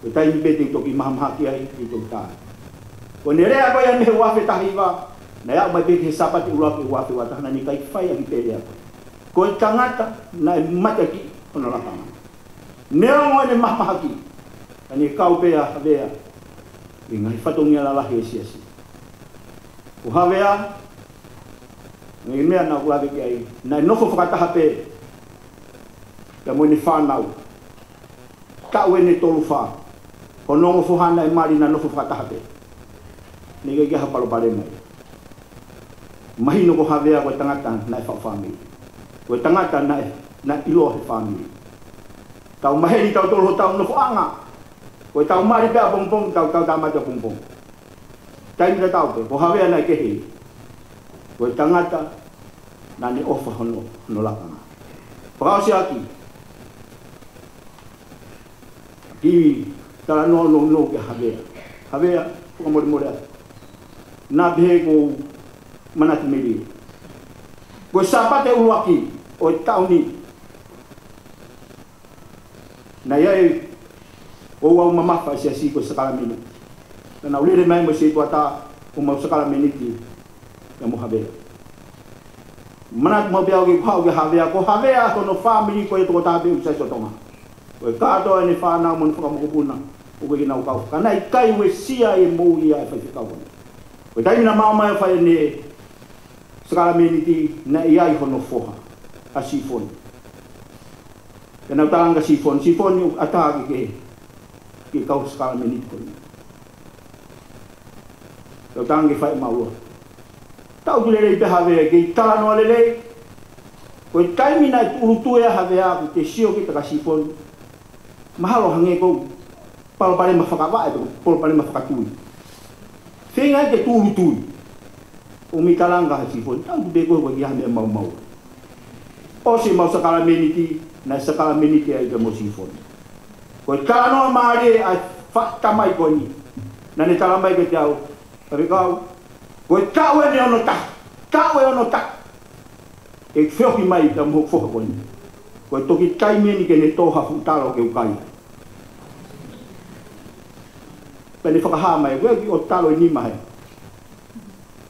Ko e taimi pē te u toki mahamahaki ai, te u toki tā. Ko ʻene lea ko ia mei he ua afe taha hiva, naʻe aʻu mai pē ki he Sāpate ʻuluaki ʻo e ua afe ua taha, naʻa ne ʻikai fai ange pē lea ko ia. Ko e tangata naʻe mateakiʻi hono lakanga. Neongo ʻene mahamahaki, ka ne kau pē ʻa Havea ʻi he ngaahi fatongia lalahi ʻo e siasi. Ko Havea, mei he meʻa naʻa ku lave ki ai, naʻe nofo fakataha pē ia mo ʻene fānau. Taʻu ʻe tolu fā, ko hono ongo foha naʻe mali, naʻe nofo fakataha pē. Naʻe ʻikai ke ʻi ai ha palopalema ia. Mahino ko Havea ko e tangata naʻe faʻu fāmili. Ko e tangata naʻe, naʻe ʻiloa he fāmili. Tau maheni tautolu hotau nofoʻanga. Ko ʻetau mali pē ʻapongipongi, tau, tau tāmate ʻapongipongi. Taimi tatau pē, ko Havea naʻe kehe. Ko e tangata naʻa ne ʻofa hono, hono lakanga. Fakaʻosi ʻaki, kiʻi talanoa nounou kia Havea. Havea, fakamolemole atu. Naʻa pehē ʻoku ou manatu melie. Ko e Sāpate ʻuluaki ʻo e taʻu ni, naʻe ʻi ai e ouau mamafa ʻa e siasi ko e sākalamēniti. Naʻa nau lele mai mo e setuata ʻo mau sākalamēniti ia mo Havea. Manatu maʻu pē au ke u haʻu kia Havea, ko Havea hono fāmili ko e tokotaha pē ʻoku siasi ʻo Tonga. Ko e kātoa ʻene fānau mo ʻene fakamokopuna, ʻoku ʻikai ke nau kau. Ka naʻe ʻikai uesia e moʻui ʻa e faifekau ko eni. Ko e taimi naʻa mau ō mai ʻo fai ʻene sākalamēniti, naʻe ʻi ai hono foha, ʻa Sifoni. Pea naʻa ku talaange kia Sifoni, Sifoni, ʻoku ʻatā ke ke, ke kau sākalamēniti ko eni. Pea u talaange ke fai ʻe maua. Tau tu lelei pē Havea, kei talanoa lelei. Ko e taimi naʻe tūʻulutui ai ʻa Havea, ʻoku te sio ki he taka Sifoni. Mahalo hangē ko e palopalema fakavaʻe, pe ko e palopalema fakatui. Feinga ke tūʻulutui. ʻOku mei talaange kia Sifoni, tau tu pē koe, ʻoku ʻikai ke ʻi ai ha meʻa maumau. ʻOsi ʻemau sākalamēniti, naʻe sākalamēniti ai pē mo Sifoni. Ko e talanoa mālie ʻa e faʻa tamai ko eni. Naʻa ne talamai kiate au, faifekau, ko e taʻu eni ʻe ono taha, taʻu ʻe ono taha ʻeku feohi mai pea mo hoku foha ko eni. Ko e toki taimi eni ke ne tō ha fuʻu talo ke u kai. Pea ne fakahā mai, ko e kiʻi talo ʻe nima hē.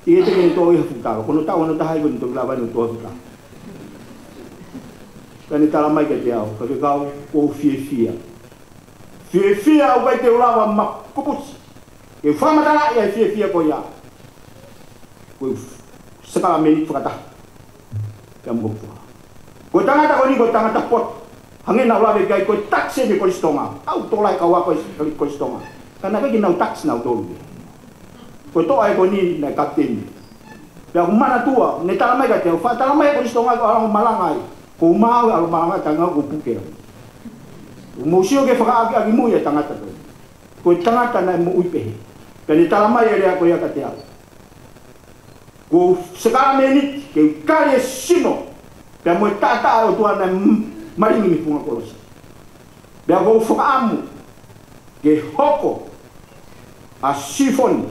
ʻIkai te ke ne tō ha fuʻu talo. Ko hono taʻu ʻe ono taha ia ko eni toki lava ʻene tō ha fuʻu talo. Pea ne talamai kiate au, faifekau, ʻoku ou fiefia. Fiefia ʻoku ʻikai te u lava makupusi ke u fakamatalaʻi ʻa e fiefia ko ia. Ko e sākalamēniti fakataha pea mo hoku foha. Ko e tangata ko eni, ko e tangata poto. Hangē naʻa ku lave ki ai, ko e takisi eni ʻo e Kolisi Tonga. ʻOku tokolahi e kau ako ʻi he Kolisi Tonga. Ka naʻe ʻikai ke nau takisi nautolu. Ko e toʻa ē ko eni naʻe kapiteni. Pea ʻoku ou manatua, ne talamai kiate au, faʻa talamai ʻe he Kolisi Tonga ke u ʻalu ʻo malanga ai. Ko u maau ʻalu ʻo malanga ai, taimi ʻoku ou puke ai. Mou sio ki he fakaʻakiʻakimui ʻa e tangata ko ē. Ko e tangata naʻe moʻui pehē. Pea ne talamai e lea ko ia kiate au. Ko e sākalamēniti ke u tali e sino pea mo e taʻataʻa ʻo e ʻOtua naʻe malingi mei he funga kolosi. Pea ʻoku ou fakaʻamu ke hoko ʻa Sifoni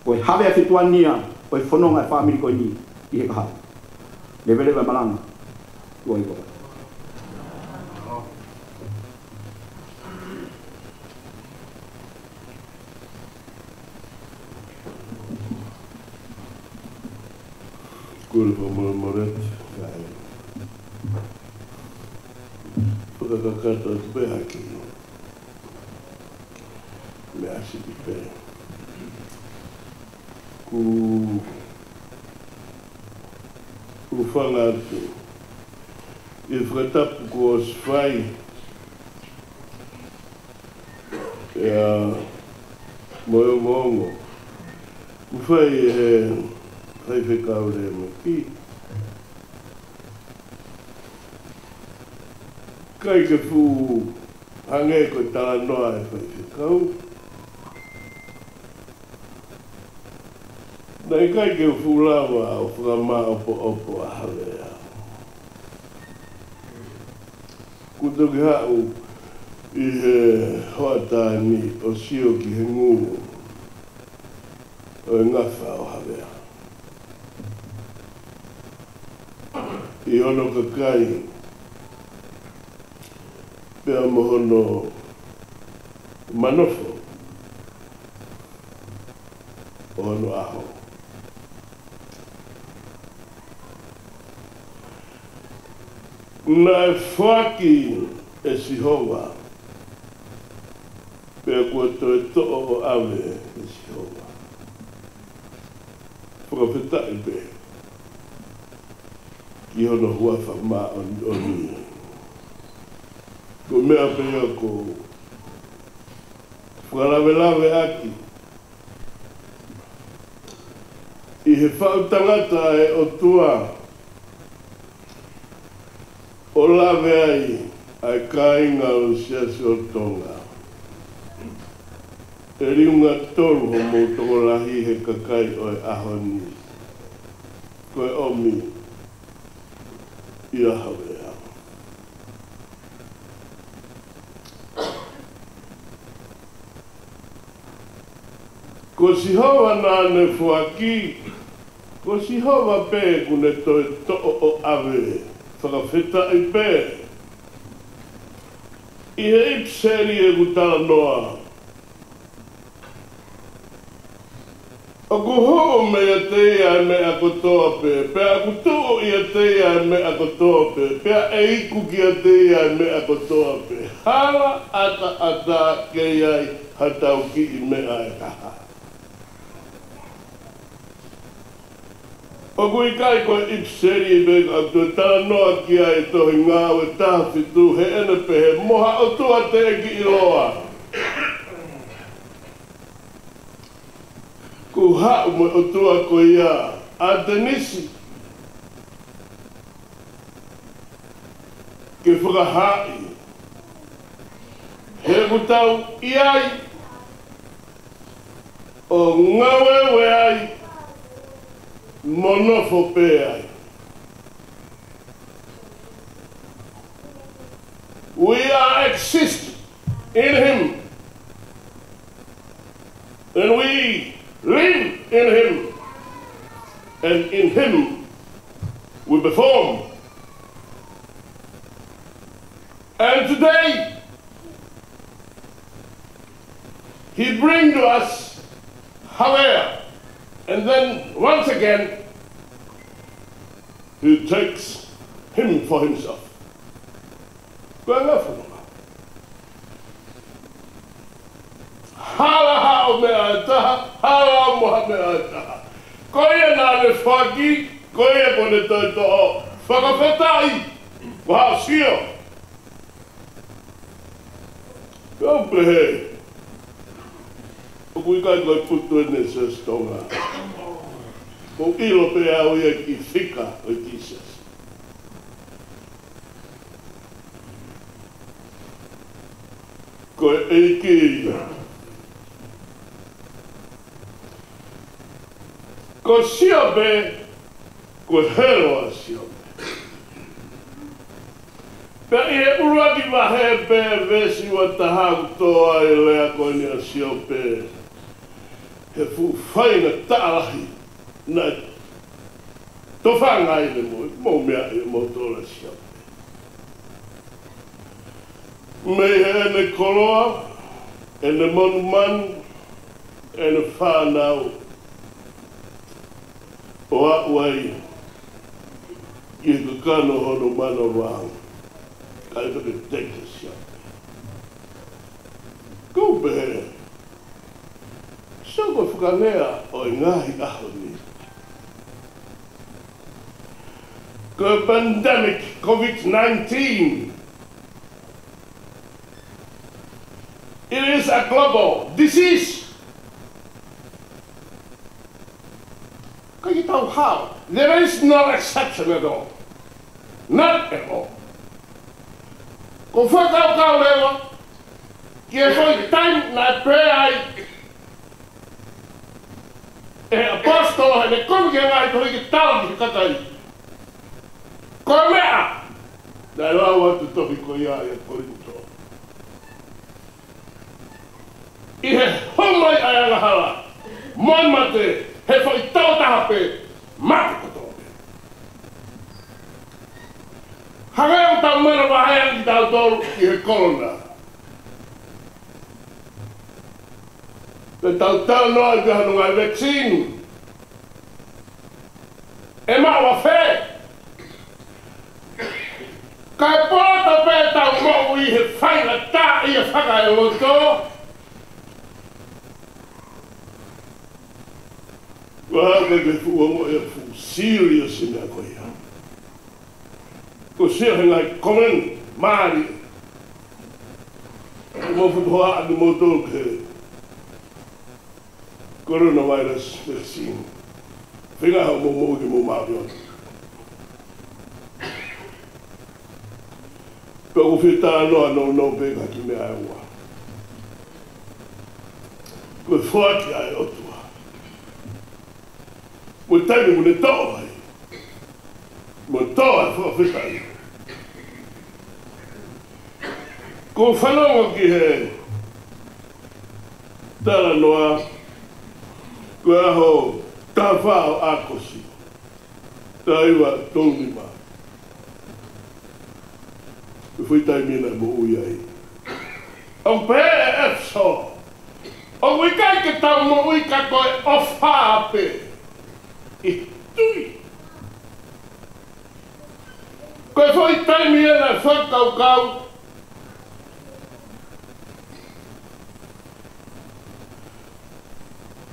ko e Havea Fetuania ʻo e fononga ʻa e fāmili ko eni ʻi he kahaʻu. Leveleva e malanga. Tuʻa ʻi he ʻOtua. Kole fakamolemole atu, kae fakakakato atu pē ha kiʻi meʻa siʻi pē. Ku, ku fanga atu ʻi he fakatapu kuo ʻosi fai, ʻa ia mo e ongoongo kuo fai ʻe he faifekau Lēmeki. ʻIkai ke fuʻu hangē ko e talanoa ʻa e faifekau. Naʻe ʻikai ke u fuʻu lava ʻo fakamāʻopoʻopo ʻa Havea. Kuo toki haʻu ʻi he hoʻatā ni ʻo sio ki he ngū ʻo e ngafa ʻo Havea ʻi hono kakai pea mo hono manofo ʻo hono ʻaho. Naʻe foaki ʻe Sihova, pea kuo toe toʻo ʻo ʻave ʻe Sihova. Fakafetaʻi pē ki hono huafa māʻoniʻoni. Ko e meʻa pē ia ʻoku ou fakalavelave ʻaki, ʻi he faʻu tangata ʻa e ʻOtua ʻo lave ai ʻa e kāinga ʻo e Siasi ʻo Tonga. ʻE liunga tolu hoʻomou tokolahi he kakai ʻo e ʻaho ni. Ko e ʻomi ʻia Havea. Ko Sihova naʻa ne foaki Ko Sihova pē ʻoku ne toe toʻo ʻo ʻave. Fakafetaʻi pē. ʻI he ʻipiseli ʻeku talanoa, ʻoku hū meiate ia ʻa e meʻa kotoa pē, pea ʻoku tuʻu ʻiate ia ʻa e meʻa kotoa pē, pea ʻe iku kiate ia ʻa e meʻa kotoa pē. Hala ʻataʻatā ke ʻi ai ha tau kiʻi meʻa ʻe taha. ʻOku ʻikai ko e ʻipiseli pē ka ʻoku toe talanoa ki ai e tohi Ngāue taha fitu, heʻene pehē, mo ha ʻotua teʻeki ʻiloa. Kuo haʻu mo e ʻotua ko ia ʻAtenisi ke fakahaaʻi. He ʻoku tau ʻi ai ʻo ngāueue ai mo nofo pē ai. We are exist in him. And we live in him. And in him we perform. And today, he brings to us, however, and then once again, he takes him for himself. Ko e ngaahi fononga. Hala haʻo meʻa ʻe taha, hala mo ha meʻa ʻe taha. Ko ia naʻa ne foaki, ko ia kuo ne toe toʻo. Fakafetaʻi, ko haʻo sio. Kau pehē, ʻoku ʻikai ko e putu ʻeni ʻa e Siasi Tonga. ʻOku ʻilo pē au ia ki he fika ʻo e Siasi. Ko e ʻEiki ia. Ko Siope, ko e helo ʻa Siope. Pea ʻi he ʻuluaki vahe pē veesi ua taha ʻoku tō ai e lea ko eni ʻa Siope. He fuʻu faingataʻa lahi naʻe tofanga ai ʻene moʻui, mou meaʻi ʻe moutolu ʻa Siope. Mei heʻene koloa, ʻene monumanu, ʻene fānau, ʻo aʻu ai ki he kakano hono manavahē. Kae peke teke Siope. Kau pehē, sio ko e fakalea ʻo e ngaahi ʻaho ni. Ko e pandemic COVID nineteen. It is a global disease. ʻIkai ke tau hao. There is no exception at all. Not at all. Ko e fakakaukau leva, ki he foʻi taimi naʻe pehē ai ʻe he ʻaposetolo heʻene kumi ki he ngaahi tohi ke tala ki he kakai. Ko e meʻa naʻe lau atu tohi ko ia ʻia Kolinitō. ʻI he hū mai ʻa e angahala mo e mate, he foʻi tau taha pē, mate kotoa pē. Hangē ʻoku tau manavahē ange kitautolu ʻi he kolona. Pea tau talanoa ki hano ngaahi vaccine. ʻE maʻu ʻa fē? Kae poto pē tau moʻui he faingataʻaʻia fakaeloto. Ua ka ke fuʻu ongo e fuʻu serious meʻa ko ia. Ko e sio he ngaahi comment mālie. Mo fuʻu hoa ʻa ni moutolu ke coronavirus vaccine. Fenga hao mo mo ke mo mavi on. Pea ʻoku fie talanoa nounou pē ka ki he meʻa ʻe ua. Ko e foaki ʻa e ʻOtua. Mo e taimi ʻoku ne toʻo ai. Mo toʻo ai fakafetaʻi. Ko e fanongo ki he talanoa, ko e ʻaho taha fā ʻo ʻAokosi. Taha hiva tolu nima. Ko e foʻi taimi ʻena ʻe moʻui ai. ʻOku pehē ʻe ʻEfesō, ʻoku ʻikai ke tau moʻui ka ko e ʻofa pē ʻi he tui. Ko e foʻi taimi ʻena ʻe fakakaukau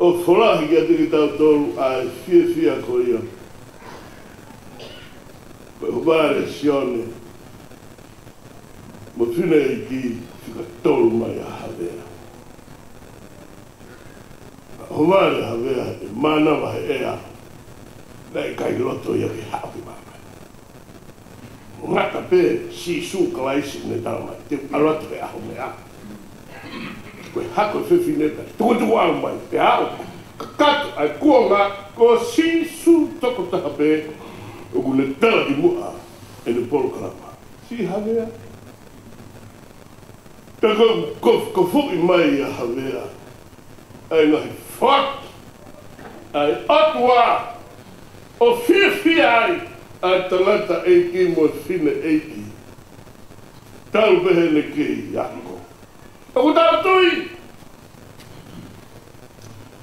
ʻo folahi kiate kitautolu ʻa e fiefia ko ia ko e ʻohovale ʻa Sione mo e fineʻeiki fika tolu mai ʻa Havea. ʻOhovale ʻa Havea ʻi he mānava he ʻea, naʻe ʻikai loto ia ke haʻu ki māmani. Ngata pē Sīsū Kalaisi naʻe tala mai, te u ʻalu atu he ʻaho meʻa. Ko e hako ʻo e fefine pē, tukutuku ʻalu mai, pea aʻu kakato ʻa e kuonga, ko Sīsū tokotaha pē ʻoku ne tala ki muʻa ʻene polokalama. Siʻi Havea. Pea ko, ko, ko e foʻi mai ʻa Havea ʻa e ngaahi foaki ʻa e ʻOtua ʻo fiefia ai ʻa e tangataʻeiki mo e fineʻeiki. Talu pē heʻene kei ako. ʻOku tau tui,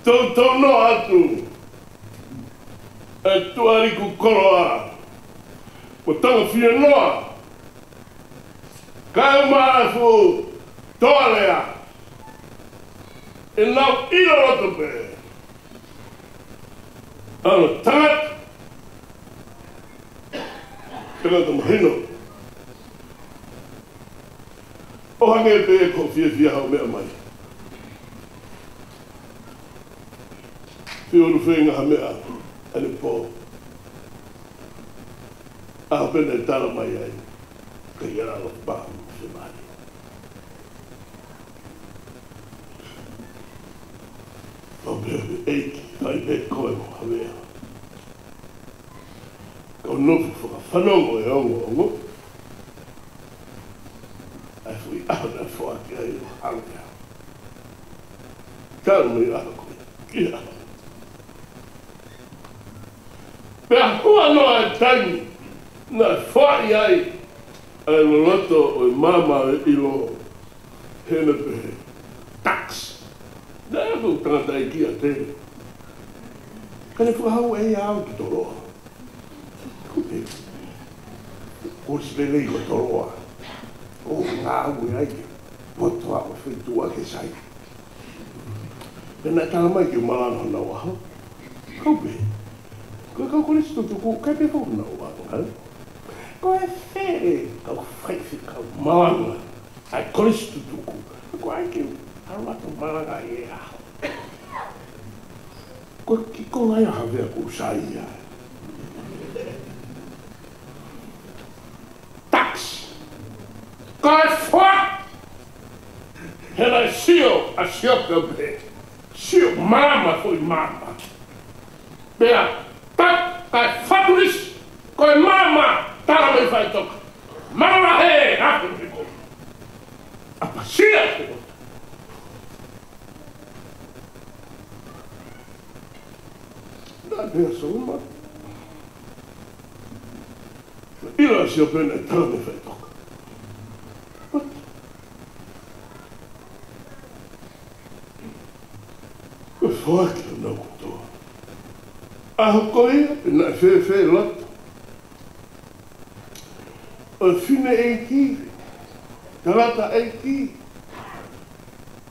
toutou noa atu e tuʻa liku koloa mo e tanga fienoa, kae ʻumaʻā e fuʻu toalea, ʻenau ʻilo loto pē ʻa e tangata, tangata mahino. ʻO hangē pē ko e fiefia hoʻo meʻa mai. Fiu ʻulu feinga ha meʻa ʻanepō. ʻAho pē naʻe tala mai ai, ka ia lalo pā mo se mali. ʻO pehē ʻEiki, fai pē koe mo Havea. Kau nofo fakafanongo e ongoongo. ʻA e foʻi ʻaho naʻe foaki ai ʻo Havea. Talu mei he ʻaho ko ia ki he ʻaho. Pea hua noa e taimi naʻe foaki ai ʻa e loloto ʻo e maama ʻo e ʻilo, heʻene pehē, tax. Naʻe ʻalu e tangataʻeiki ʻa Tele. Ka ne fakahū ʻe ia au ki Toloa. Ko e pehē, ko e sipelei ko Toloa. ʻO ngāue ai ke poto ʻa e feituʻu ke sai. Pea naʻe tala mai ke malanga honau ʻaho. Kau pehē, ko e kau Kolisi tutuku, ʻikai pē fou honau ʻaho, ē? Ko e fē kau faifekau malanga ʻa e Kolisi tutuku? Ko ai ke ʻalu atu malanga ʻi he ʻaho. Ko e kiʻi konga ia ʻa Havea ʻoku sai ia. Tax. Kae fua. He naʻe sio ʻa Siope ʻo pehē, sio maama foʻi maama. Pea tax kae fatu lisi. Ko e maama, tala mai faʻitoka. Maama he, hape piko. ʻApasia piko. Naʻe pehē ʻa Sōma. ʻIlo ʻa Siope naʻe tala mai faʻitoka. What? Ko e foaki ʻo nau kotoa. ʻAho ko ia, pea naʻe fēfē loto ʻo e fineʻeiki, tangataʻeiki,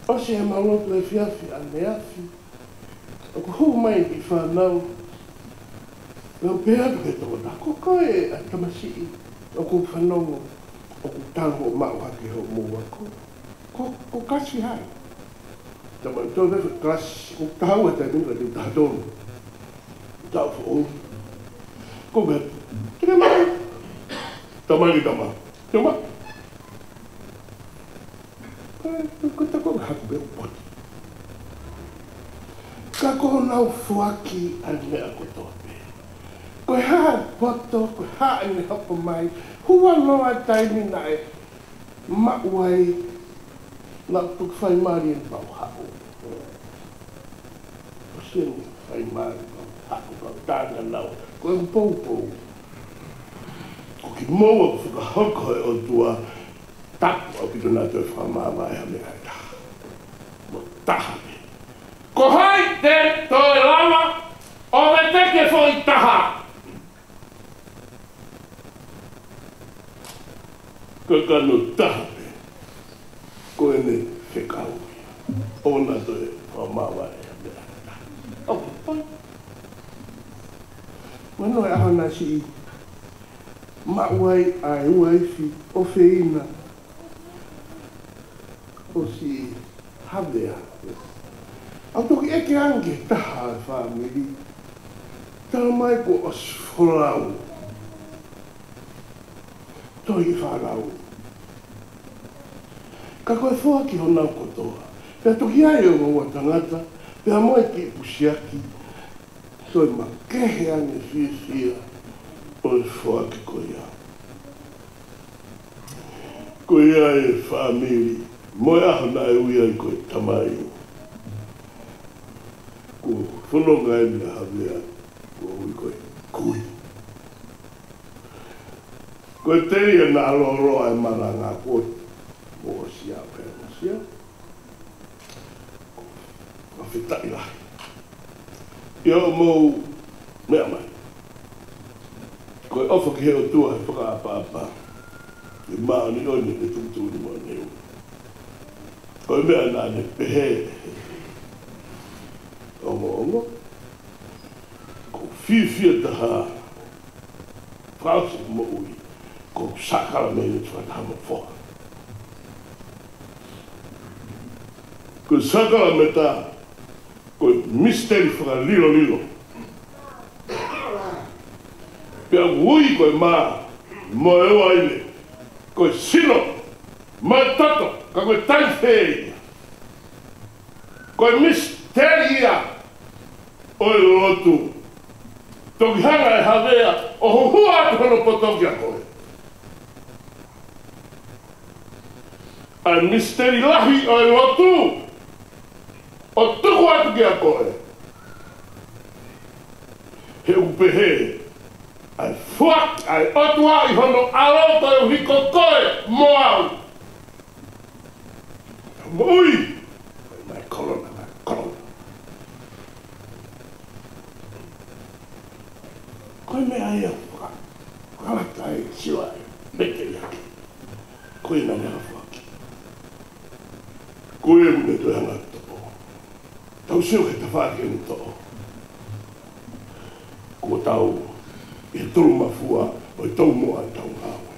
ʻosi ʻemau lotu efiafi ʻaneafi. ʻOku hū mai e kiʻi fānau. Pea u pehē atu ki he tokotaha, ko koe ʻa e tamasiʻi ʻoku fanongo ʻoku tala hoʻo maʻu hake hoʻomou ako? Ko, ko e kalasi ʻi fē? Tama, tau pehē kalasi, ʻoku taha ua taimi ni ka te u taha tolu. Taʻu foʻou. Ko e meʻa, te ke maʻu. Tama ki tama. Te u maʻu. Ko e, ko e taku haku pē ʻoku poti. Ka ko honau foaki ʻa e meʻa kotoa pē. Ko e hā e poto, ko e hā ʻene hoko mai, hua noa e taimi naʻe maʻu ai, naʻa ku fai mali ʻeni pea u haʻu. ʻOsi ʻeni fai mali pea u haʻu, pea u tānaki naua. Ko e poupou, ko kimoua kuo fakahoko ʻe he ʻOtua, tapu ʻaupito naʻa toe fakamāvae ha meʻa ʻe taha. Mo taha pē. Ko hai te toe lava ʻo veteki e foʻi taha? Ko e kano taha pē, ko ʻene fekau ia. ʻOua naʻa toe fakamāvae ha meʻa ʻe taha. ʻOku pau. Mano e ʻaho naʻe siʻi maʻu ai ʻa e uaifi ʻofeina ʻo si Havea. ʻOku toki ʻeke ange ki he taha ʻo e fāmili, talamai kuo ʻosi folau. Tohi fānau. Ka ko e foaki honau kotoa. Pea toki ʻi ai ʻa e ongo ua tangata, pea mo e kiʻi pusiaki, toe makehe ange fiefia ʻo e foaki ko ia. Ko ia e fāmili, mo e ʻaho naʻe ui ai ko e tamai, kuo fononga ʻeni ʻa Havea, kuo ui ko e kui. Ko e telia naʻa lōloa e malanga, kuo mou ʻosi ʻa pē ʻosi ʻa. Fakafetaʻi lahi. ʻIo, mou meʻa mai. Ko e ʻofa ki he ʻOtua he fakaʻapaʻapa, ʻi he māʻoniʻoni ʻene tuʻutuʻuni mo ʻene ui. Ko e meʻa naʻa ne pehē, ongoongo, ʻoku ou fiefia taha fakaʻosi moʻui, ko e sākalamēniti fakataha mo e foha. Ko e sākalamēniti, ko e misiteli fakalilolilo. Pea ui ko e mā mo e uaine, ko e sino mo e toto, ka ko e taimi fē ia? Ko e misiteli ia ʻo e lotu. Toki hanga ʻe Havea ʻo huhua atu hono poto kia koe. ʻA e misiteli lahi ʻo e lotu, ʻo tuku atu kia koe. He ʻoku pehē ʻa e foaki ʻa e ʻOtua ʻi hono ʻAlo koeʻuhi ko koe mo au. Moʻui mai kolona, mai kolona. Ko e meʻa ia ʻoku fakalata ai ʻa e sila e mete ia. Ko ia naʻa ne hanga ʻo foaki. Ko ia ʻoku ne toe hanga ʻo toʻo. Tau sio ki he tafaʻaki ʻene toʻo. Kuo tau ʻi he tolumafua ʻo e taumuʻa ʻetau ngāue.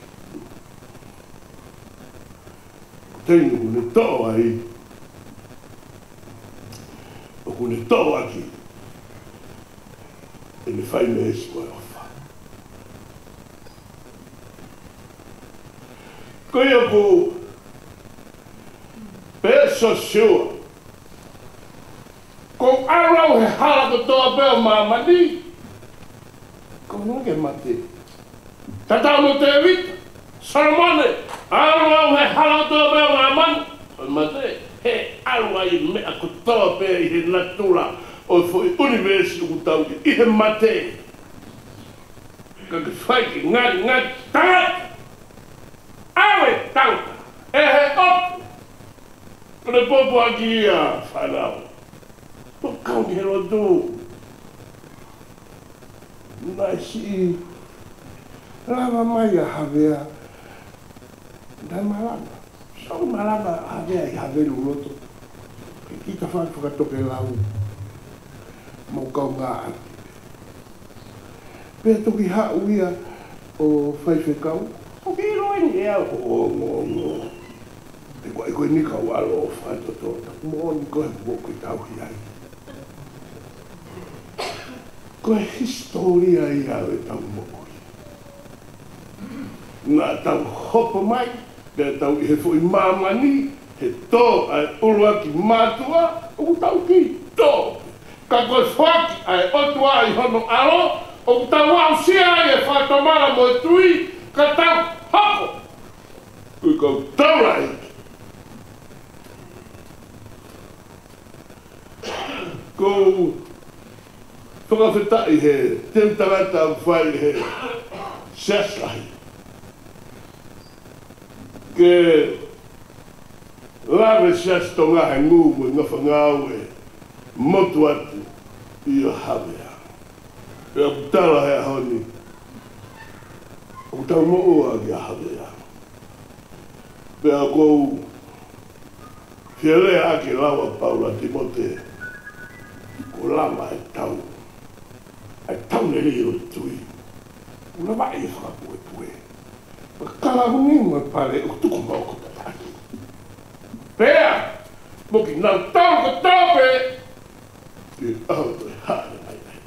Ko e taimi ʻoku ne toʻo ai, ʻoku ne toʻo ʻaki ʻene fai meesi ko e ʻofa. Ko ia ʻoku pehē ʻe Siosiua, kuo u ʻalu au he hala kotoa pē ʻo māmani, kuo u ʻalu ke mate. Tatau mo Tēvita, Solomone, ʻalu au he hala kotoa pē ʻo māmani, ʻo mate. He ʻalu ai meʻa kotoa pē ʻi he natula ʻo e foʻi ʻunivēsi ʻoku tau ʻi he mate. Ka ke fai ke ngali ngali tangata. ʻAve tangata ʻe he ʻOtua. Ko e pōpoaki ia fānau. Pō kau ki he lotu. Naʻe siʻi lava mai ʻa Havea. Naʻe malanga. Sio, malanga ʻa Havea ʻi Havelu loto. Ke kita fai fakatokelau. Mau kau ngā ati. Pea toki haʻu ia ʻo faifekau. ʻOku ke ʻilo eni ʻe au hoʻo ongoongo. He ko e, ko eni kau ʻalu ʻo fakatotolo, taku moʻoni ko e moʻui ʻoku ke tauhi ai. Ko e hisitōlia ia ʻo ʻetau moʻui. Naʻa tau hopo mai, pea tau ʻi he foʻi māmani, he tō ʻa e ʻuluaki mātuʻa, ʻoku tau kei tō. Ka ko e foaki ʻa e ʻOtua ʻi hono ʻAlo, ʻoku tau aʻusia ai e fakatomala mo e tui, ka tau hoko ko e kau taulaʻeiki. Ko u Fakafetaʻi he teu tangata ʻoku fai he siasi lahi. Ke lave siasi Tonga he ngū mo e ngafa ngāue motu atu ʻi ʻo Havea. Pea ʻoku tala he ʻaho ni, ʻoku tau moʻua ki ʻa Havea. Pea ʻoku ou fie lea ʻaki e lau ʻa Paula Tīmote, kuo lava e tau, e tau lelei ʻo e tui. ʻOku lava ʻe fakapuepue. Pea kalauni mo e pale ʻoku tuku maʻu ko tata atu. Pea, mo kinautolu kotoa pē, ke ʻalu ʻo toe haʻele mai ai.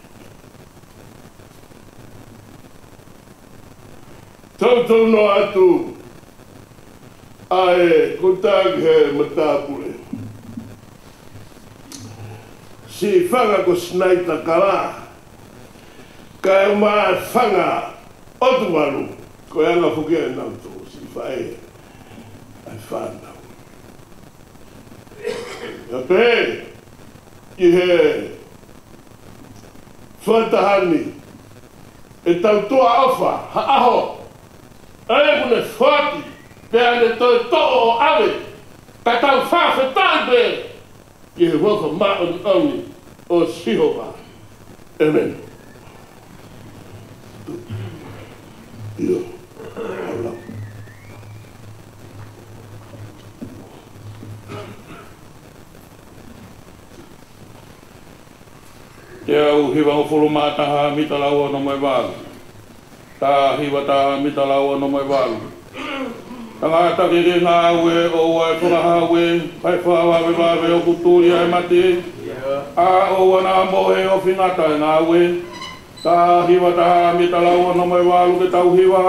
Toutou noa atu ʻa e kota ki he matāpule. Siʻi fanga ko Sinaita Kala, kae ʻumaʻā e fanga ʻo Tuvalu, ko e anga foki ʻa e nau tō siʻi faʻē ʻa e fānau. ʻIo pē, ʻi he fakataha ni, ʻe tau tuʻa ʻofa ha ʻaho, ʻa ē ʻoku ne foaki, pea ne toe toʻo ʻo ʻave, ka tau fakafetaʻi pē ki he huafa māʻoniʻoni ʻo Sihova. ʻĒmeni. ʻIo. Teau hiva hongofulu mā taha, mita lau ono mo e valu. Taha hiva taha, mita lau ono mo e valu. Tangata ke ke ngāue, ʻoua ʻe fakahau ē, kae fakavavevave ʻoku tuli ʻa e mate. ʻA ʻoua naʻa mohe, ʻofi ngata e ngāue. Taha hiva taha, mita lau ono mo e valu, ke tau hiva.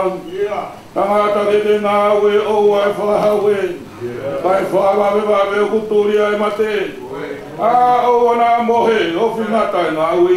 Tangata ke ke ngāue, ʻoua ʻe fakahau ē, kae fakavavevave ʻoku tuli ʻa e mate. ʻA ʻoua naʻa mohe, ʻofi ngata e ngāue.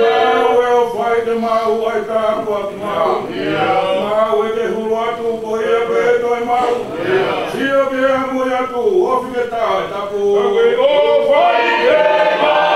Ngāue ʻo fai ke maʻu ai tāpuaki maʻu. Ngāue ke hulu atu ko ia pē toe maʻu. Sio ki he ʻamui atu, ʻofi ke tā e tapu. Ngāue ʻo fai ke maʻu.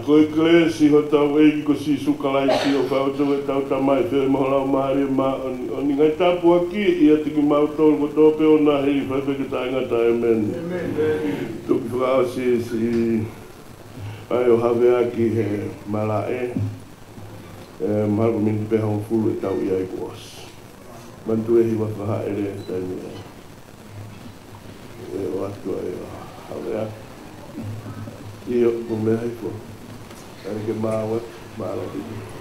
Ko e kelesi ʻa hotau ʻEiki ko Sīsū Kalaisi, ʻofa ʻa e ʻOtua ko ʻetau Tamai, feohi mo e Laumālie Māʻoniʻoni, ngaahi tāpuaki ʻiate kimautolu kotoa pē ʻo ʻofa ʻi he taʻengata. ʻĒmeni. ʻĒmeni. Toki fakaʻosi siʻi ʻaho ʻo e haveaki he malaʻe, ʻe mahalo ko e miniti pē hongofulu ʻe tau ʻi ai kuo ʻosi. Manatuʻi ʻe hiva fakahaʻele he taimi ʻe ʻoatu ai ʻa e haveaki. ʻIo, ko e meʻa hifo. ʻAi ke maʻu atu, mālō ʻaupito.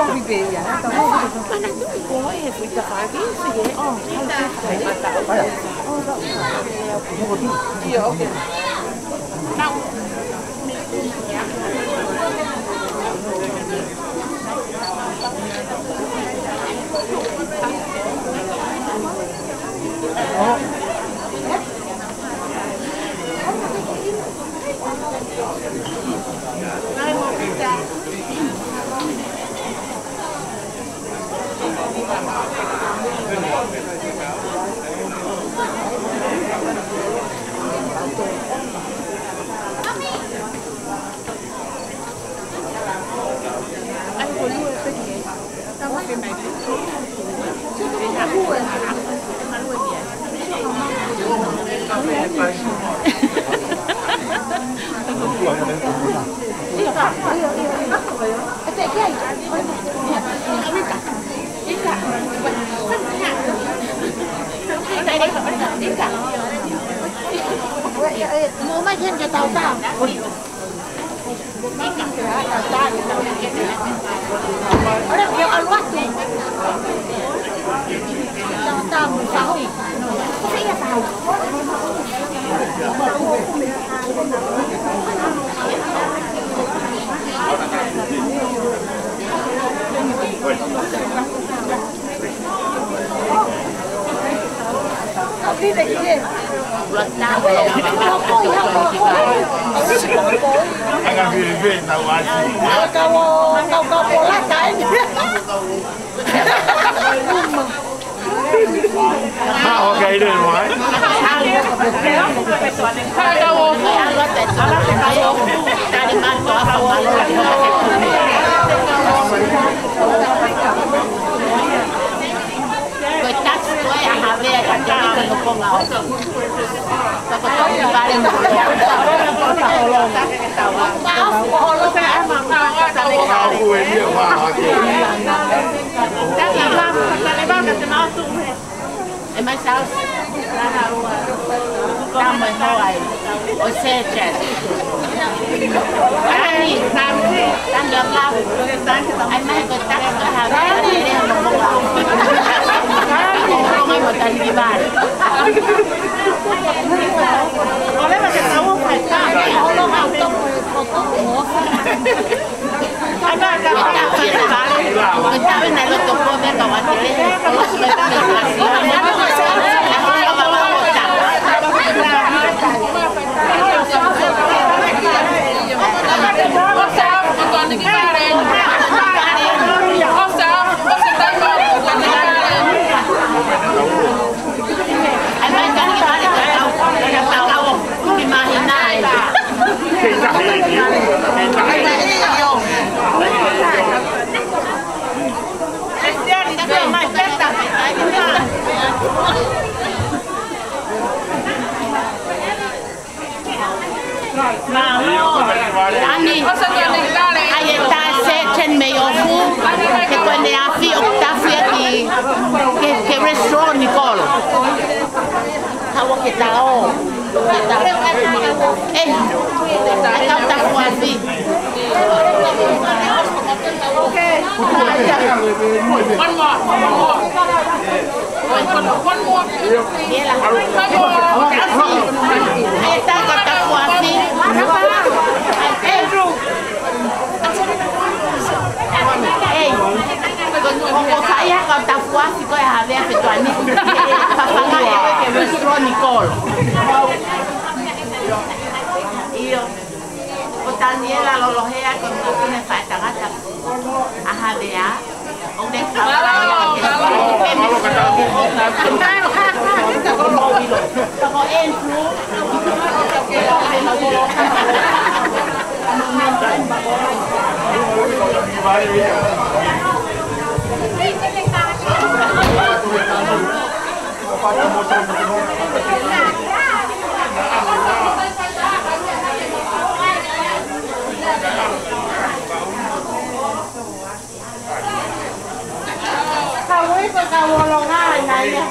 Mana tui ko e fuʻu tafaʻaki, sige. Oh, okay. Now, Ani, ʻai e tā section mei ʻoku, he ko ʻene afi ʻoku tafu ia ki, ki, ki he restaurant Nicole. Hawa ke tau. Ke tau. ʻEi, ʻe kau tafu afi. One more, one more. ʻEi, ko, ko, ko ka ia ka tafuafi ko e havea pe tuani. Papanga e ke restaurant Nicole. ʻIo. Ko Taniela Lolohea, ko e mokopuna faʻētangata ʻa Havea. ʻO ne kau ko Andrew. Ka ui ko ka uolonga na ia.